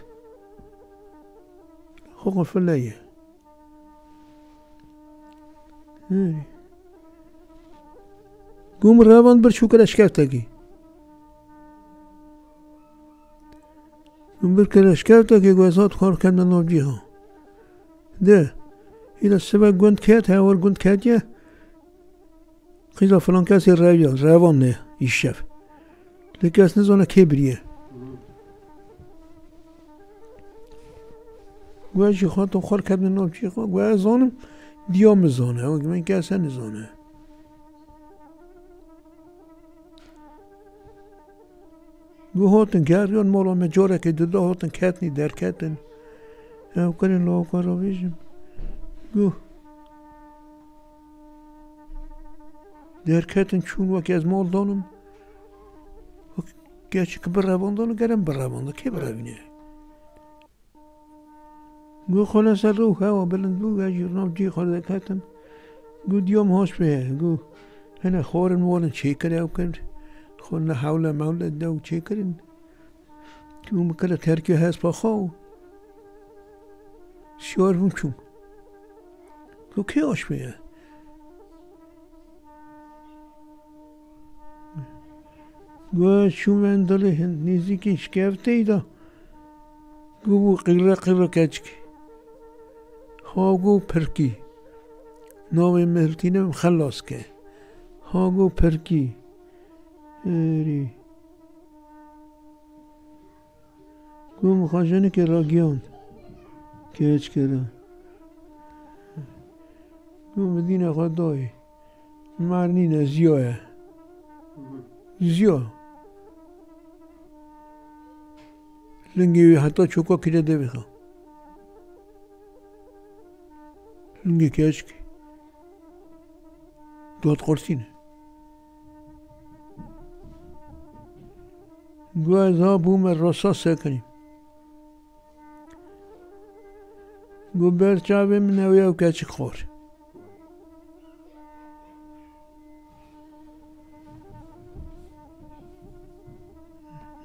Xwe xwe fileye. Hey. Gu min revand bir çû kire şkeftekî. Min bir kire şkeftekî, gu ez hat xwe kem de nav cîha. De. Îla sibe gund ket, hewar gund ketiye. Qîza filan kesê reviya, revan ne îşev. Lê kes nizane kê biriye. Gu ez jî xatim xwe kevne nav cî xwe. Gu ez zanim, diya min zane. Ew min kese nizane. Gu hatin geriyan mala me, carekê duda hatin ketnî derketin. Ew kirin lawika re bêjim. Gu derketin çûn, wekî ez mal danim. Wek keçik birevandin, gerim birevandin. Kê birevîne? Gu xwe li ser rû hewa bilind bû, ez jî nav cî xwe derketim. Gu diyam haş pê ye. Gu hene xwarin warin çêkir ew kir. Xwe ne hewle mewle dew çêkirin. Gu min kire terkê hespa xwe û şiyar bûm çûm. Gu kê haş pê ye? Gu ez çûme dilê hin nêzîkî şkefteyî de. Gu bû qîre qîre keçik. Ha gu pirkî. Navê min hiltîne min xelas ke. Ha gu pirkî. Erê. Ku min xwe jinikê ragihand keçikê re. Ku min dîna xwe dayê. Mer nîne, ziya ye. Ziya. Lingê wî heta çoka kire devê xwe. Lingê keçikê. Dot qurtîne. Got, ez ha bûme rasa sekinî. Got, ber çavê min ew ya keçik xor.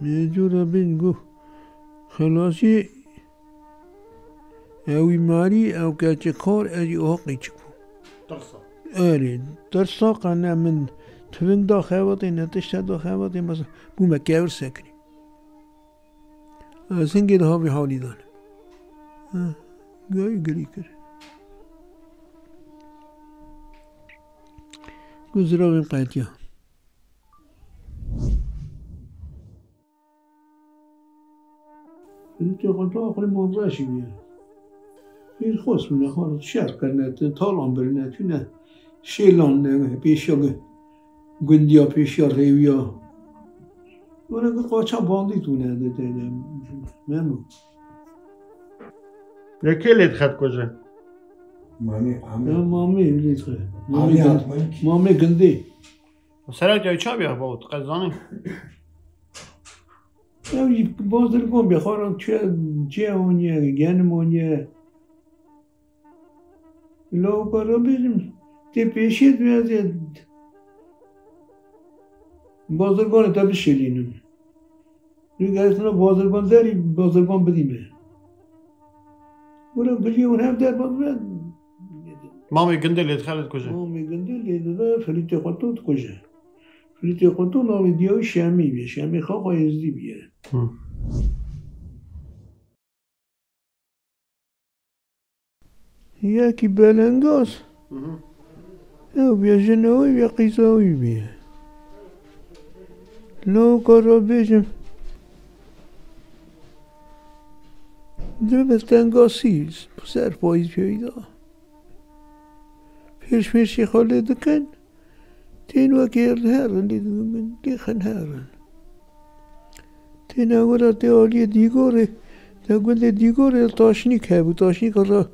Mecûra bin got, xelasî, ewî marî, ew keçik xor, ez jî oha qîçik bûm. Tirsa. Erê, tirsa qe ne min tivin da xebatê, ne tişte da xebatê, mesela bûme kevir sekinî. Ez hingê di havî halî de ne. Ha, gayî girî kir. Ku ziravên qetiya. Li tu xwe tu axirî mozra şî bûye. Pêr xwest bûne, xwe şer kirine, tu talan birine, tune şêlan ne, pêşiya gu-, gundiya, pêşiya rêwiya. Were gu qaça bandî tune de, de, de, Memo. Lê kê lê dixet kuje? Mamê, Amê. Ya mamê lê dixe. Mamê Amê gund-, Atman. Mamê gundê. Serok ya çabiya bavut, qezanin. Ew jî bazirgan bê, xwaran çi, çi oniye, genim oniye. Lawika re bêjim, tê pêşiyê tu ez ê bazirganê te bişêlînim. Rîgerstina bazirgan derî, bazirgan bidî me. Were bijî hûn hev der baz be. Mamê gundê lê dixe lê dikuje. Mamê gundê lê dixe, filîtê xwe tu dikuje. Filîtê xwe tu navê diya wî Şemî bîye. Şemî Xaxa Êzdî bîye. Hı. Yekî belengaz. Hı hı. Ew bêjin ew ya qîza wî bîye. Lawika re bêjim. Dibe tengasî ser payîz peyda. Pêş pêşî xwe lê dikin. Tên wekî herin, lê dixin herin. Têne wira tê aliyê Dîgorê, te gundê Dîgorê taşnîk hebû. Taşnîka ra,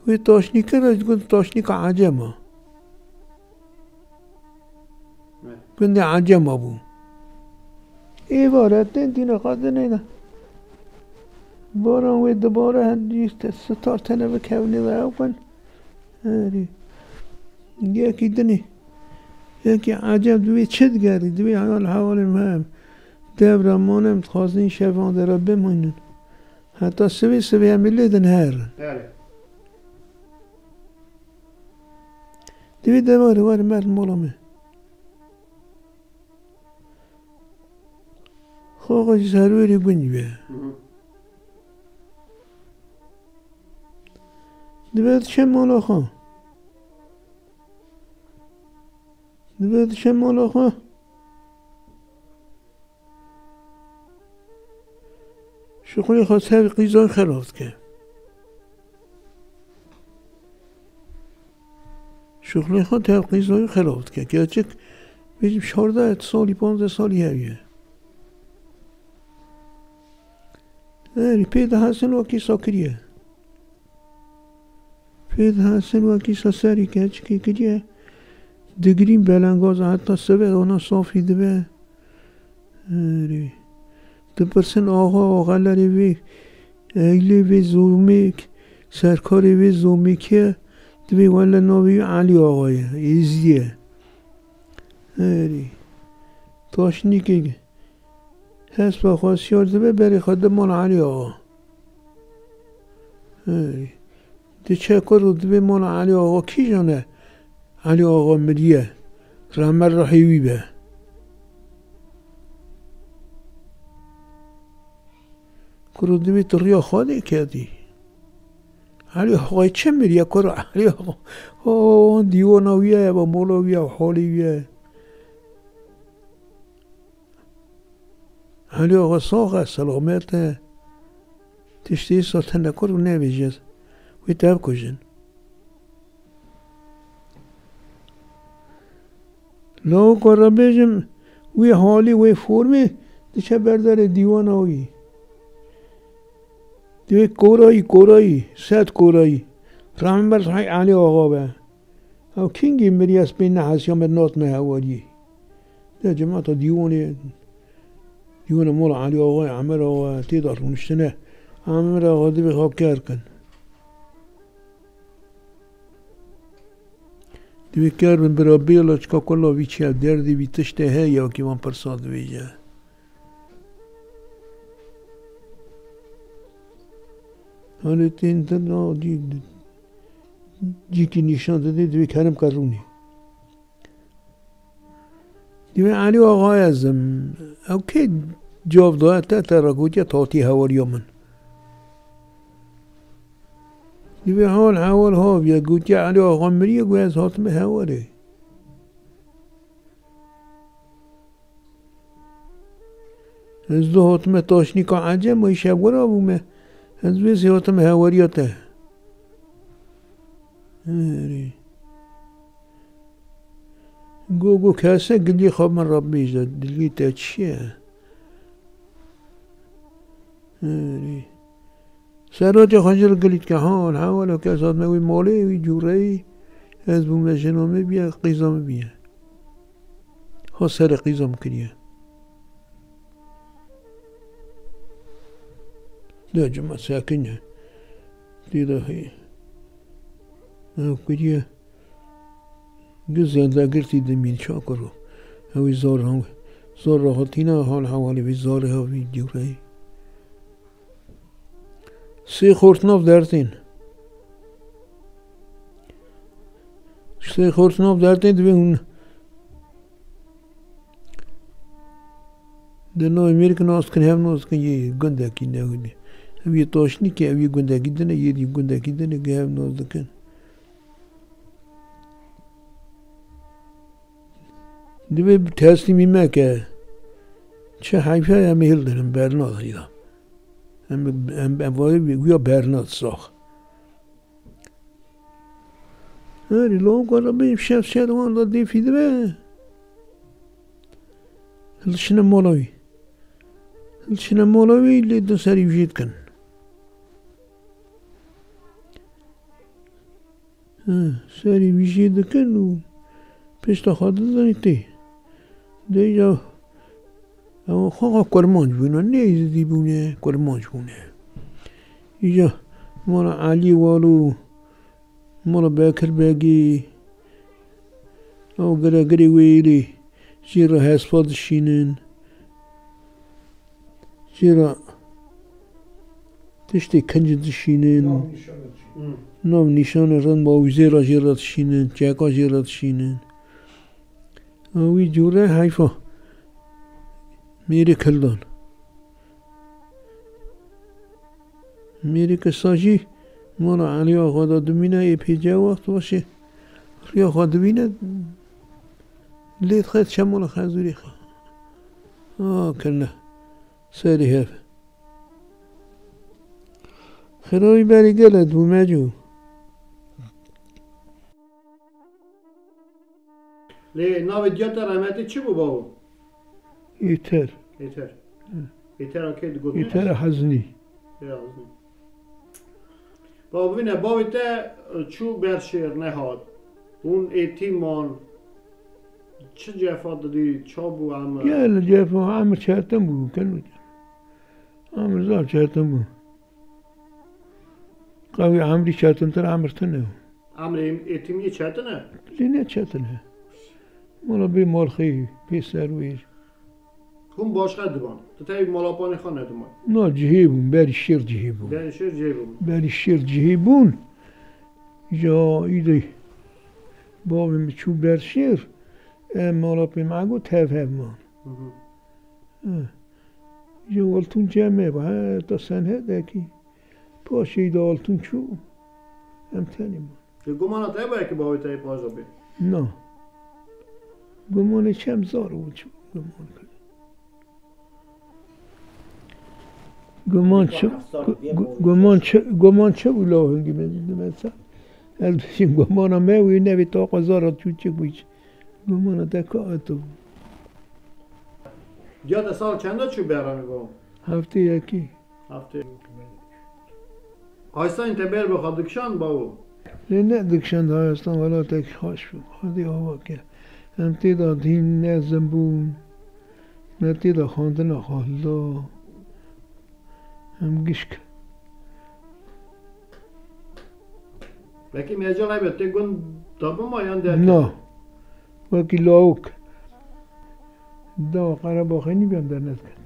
wê taşnîke ra gund taşnîka Ecema. Gundê Ecema bû. Êvar e tên tîne xwe dinêne. Baran wê dibare, hindî te sitar tene bikevnê ve ew bin. Erê. Yekî dinê. Yekî Ecem divê çi digerî? Divê hal hevalê me em. Dev re mane em dixwazin şevan de re bimînin. Heta sivê, sivê em ê lê din herin. Erê. Divê devarê were mer mala me. Xwe xwe ji serwerê gund be. Hı hı. Dibe diçe mala xwe. Dibe diçe mala xwe. Şixulê xwe ser qîzan xerab dike. Şixulê xwe tev qîzayî xerab dike. Keçik bêjim şardeh salî, panzdeh salî heviye. Erê, pê dihesin wekî sa kiriye. Pê dihesin wekî sa serî keçikê kiriye. Digirîn belengaz heta sibe ona safî dibe. Erê. Dipirsin axa, axelerê vê, eylê vê zomêk, serkarê vê zomêkê, divê wele navê wî Elî Axa ye, Êzidî ye. Erê. Taşnîkê hespa xwe siyar dibe, berê xwe di mala Elî Axa. Erê. Diçe kuro divê mala Elî Axa kîjan e? Elî Axa miriye. Rehmet ruhê wî be. Kuro divê tu riya Xwedê kedî. Elî Axayê çi miriye kuro? Elî Axa. O, dîwana wî ye, eva mola wî ye, halê wî ye. Elî Axa sax e, selamet e. Tiştê wisa tune kur û nebêje. Wê tev kujin. Lawika re bêjim, wê halî, wê formê diçe ber derê dîwana wî. Divê korayî, korayî, sed korayî. Rehme ber Sahî Elî Axa be. Ew kengî miriye, ez pê nehesiya me, nat me hewariyê. De cemata dîwanê, dîwana mala Elî Axayê, Emer Axa, tê de rûniştine. Emer Axa divê xwe ker kin. Divê ker bin bira bêla, çika kula vî çi ye, derdê vî tiştê heye ya kî van pirsa dibêje. Hanê tên te na cî, cîkî nîşan didê, divê kerem ke rûnê. Divê Elî Axa ez im. Ew kê cav daye te, te re gotiye tatî hewariya min. Divê hal hewal haviye, gotiye Elî Axa miriye, got ez hatime hewarê. Ez du hatime taşnîka Ecem, û îşev wira bûme. Ez vê zî hatime hewariya te. Erê. Go, go kese gilî xwe min re bêje, dilî te çi ye? Erê. Serocê xwe jî li gilî dike, ha, hewala kes hatime wî malê, wî cûreyî, ez bûme jina me bîye, qîza me bîye. Ha serê qîza min kiriye. De cima sekine. Dî de hê. Ew kiriye. Gi zendegirtî dimîn çakur. Ew ê zor hang, zor rahatîna hal hewalê vî zarê ha vî cûreyî. Sê xort nav dertên. Sê xort nav dertên divê hûn di navê mêrikê nas dikin, hev nas dikin, yê gundekî ne hûnê. Ev yê taşnîkê, ev yê gundekî din e, yê dî gundekî din e, gi hev nas dikin. Divê teslîmî me ke. Çi heyf e, em ê hildin, em bernadin ya. Em, em, em vayê wî, wîya bernad sax. Herî lawika re bê şev şer wan da dêfî dibe. Hilçine mala wî. Hilçine mala wî, lê din serî wî jê dikin. Hi, serî wî jê dikin û pişta xwe didin tê. Dêja ew xwe xwe kurmanc bûne, ne Êzidî bûne, kurmanc bûne. Îja mala Elî Walo, mala Bekir Begî, ew giregirê wê êlê jê re hespa dişînin. Jê re tiştê kinc dişînin. Nav nîşanê dişînin. Nav nîşanê rind bawîzê re jê re dişînin, çeka jê re dişînin. A wî cûre heyfa. Mêrê kildan. Mêrê kisa jî mala Elî Axa da dimîne, ê pê ce wext baş e. Riya xwe dibîne, lê dixe çe mala Xezûrê xwe. A kirine. Serî hev. Xêra wî berî gelek bû, mecû. Lê navê diya te rehmetî çi bû, bavo? Êter. Êter. Hı. Êtera kê digotin? Êtera Hezinî. Ê Hezinî. Bavîne, bavê te çû ber şêr nehat. Hûn êtîm man. Çi cefa didî, ça bû emir? Gel cefa, emir çetin bû, ken. Emir zaf çetin bû. Qewî emrî çetintir emir tune. Emrê êtîmiyê çetin e? Lê ne çetin e. Mala bê malxê, bê serwêr. Hûn başqe diban. Tu tevî malapanê xwe nediman. Na cihê bûn, berî şêr cihê bûn. Berî şêr cihê bûn. Berî şêr cihê bûn. Ja îdê bavê min çû ber şêr. Em malapê me got tev hev man. Hı hı. Eh. Ji Altûn cem me ba, heta Senhedekî. Paşê de Altûn çû. Em tenê bûn. Lê gumana te bûye ku bavê te yê paşda bê? Na. Gumanê çem zar û çi guman kir. Guman çi, gu-, gu-, guman çi, guman çi û la hingî me dime sa. Ez bişim gumana me wî nevî taqa zara çû çi bû çi. Gumana te ka eto. Ya de sal çenda çû beranî bo? Heftê yekî. Heftê. Aysayên te ber bi xwe dikişand bawo? Lê ne dikişand hayastan welatekî xweş bû. Xwedî ava ke. Em tê de dîn ne zim bûn. Ne tê de xwendina xwe hilda. Em gişk. Belkî mecel hebe tê gund da bima yan derket? Na. Wekî lawik. Da Qerebaxê nî bem dernedket.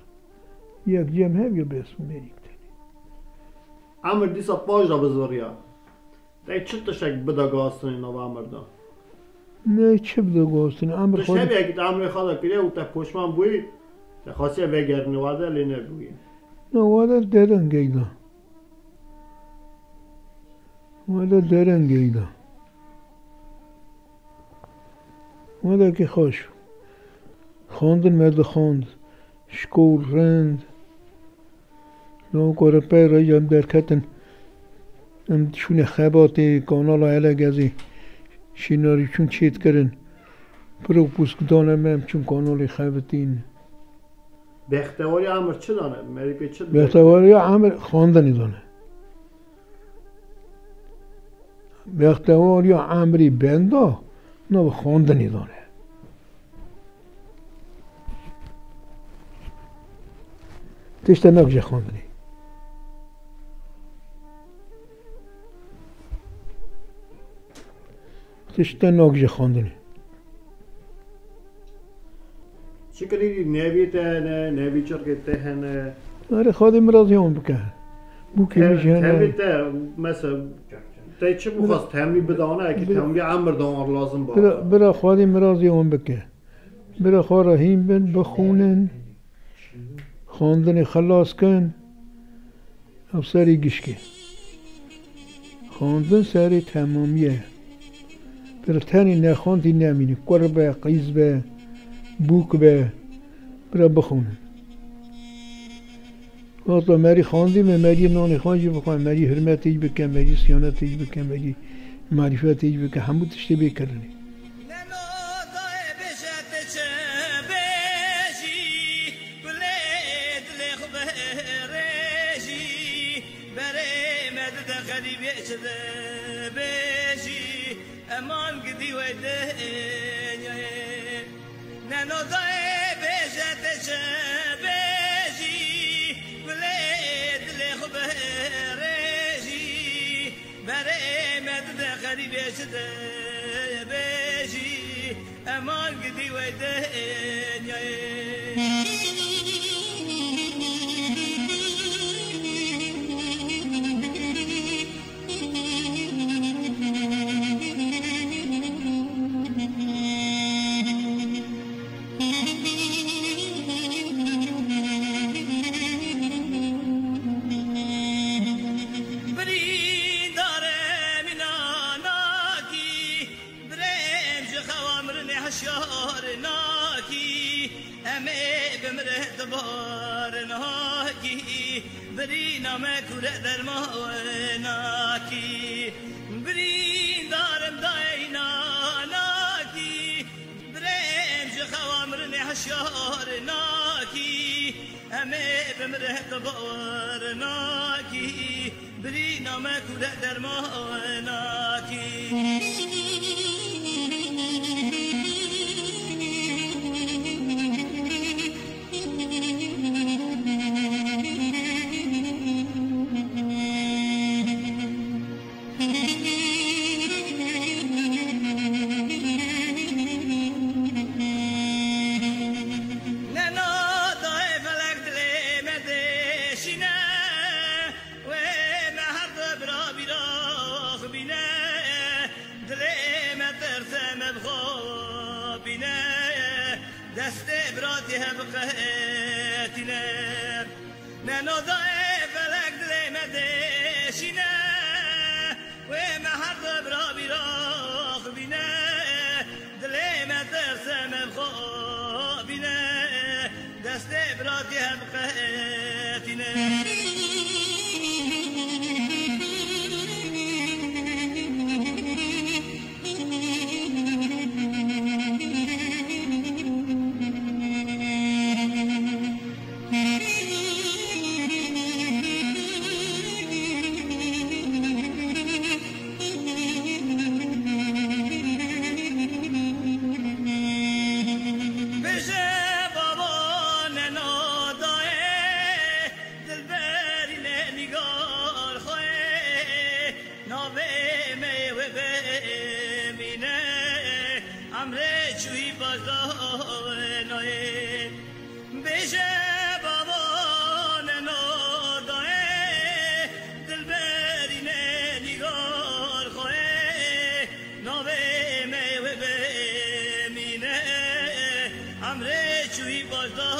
Yek cem hev ya bes û mêrîk tenê. Emir dîsa paş da biziriya. Te çi tiştek bida guhastinê nava emir da? Ne çi bida guhastinê? Emir Tişt xwe hebî yekî te emrê xwe da kiriye û te poşman bûyî, te xwestiye vegerinî wade lê nebûyî. Ne wade derengeyda. Wade derengeyda. Wade ki xweş. Xwendin me dixwend. Şkol, rind. Lawik re pey re em derketin. Em şûne xebatê, kanala hele gezê. Şînarî çûn çêt kirin. Piro pûsk dane me, em çûn kanalê xebitîn. Bextewariya emir çi dane? Merî pê çi dibe? Bextewariya emir xwendinê dane. Bextewariya emrî benda, na bi xwendinê dane. Tişte nak ji xwendinê. Tişte nak ji xwendinê. Çi kirî nevî te hene, nevî çirkê te hene? Erê, Xwedê mirazî wan bike. Bûkê min jî hene. Temî te, mesela, te çi bixwast temî bidane, ki temî emir da wan lazim ba? Bira, bira Xwedê mirazî wan bike. Bira xwe re hîn bin, bixwînin, xwendinê xilas kin, ev serê gişkê. Xwendin serê temamiyê ye. Bira tenê nexwendî nemîne, kur be, qîz be, bûk be, bira bixwînin. Wexta merî xwendî me, merî nanê xwe jî bixwe, merî hurmetê jî bike, merî siyanetê jî bike, merî marîfetê jî bike, hemû tiştê bê kirinê. Neno dayê bêje te çi bêjî, gulê dilê xwe berêjî, berê me dide xerîbê çi dibêjî, eman gidî wey dinyayê. Neno dayê bêje te çi bêjî, gulê dilê xwe berêjî, berê me dide xerîbê çi dibêjî, eman gidî wey dinyayê. Birîndare mîna nakî, birêm ji xewa mirinê hişyar nakî. Em ê bimire dibar nakî, birîna me kûre derma we nakî. Birîndarim dayê îna nakî, birêm ji xewa mirinê hişyar nakî. Em ê bimire dibar nakî, birîna me kûre derma we nakî. Neno dayê felek dilê me deşîne. Wê me her du bira bîra xwe bîne, dilê me tirse me bi xwe bîne, destê biratî hev qetîne. Neno dayê felek dilê me deşîne, wê me her du bira bîra xwe bîne, dilê me tirse me bi xwe bîne, destê biratî hev qetîne. Emîne, emrê çûyî baş da nayê. Bêje bavane nadaye, dilberîne nîgar xwaye, navê me wê be Emîne, emrê çûyî baş da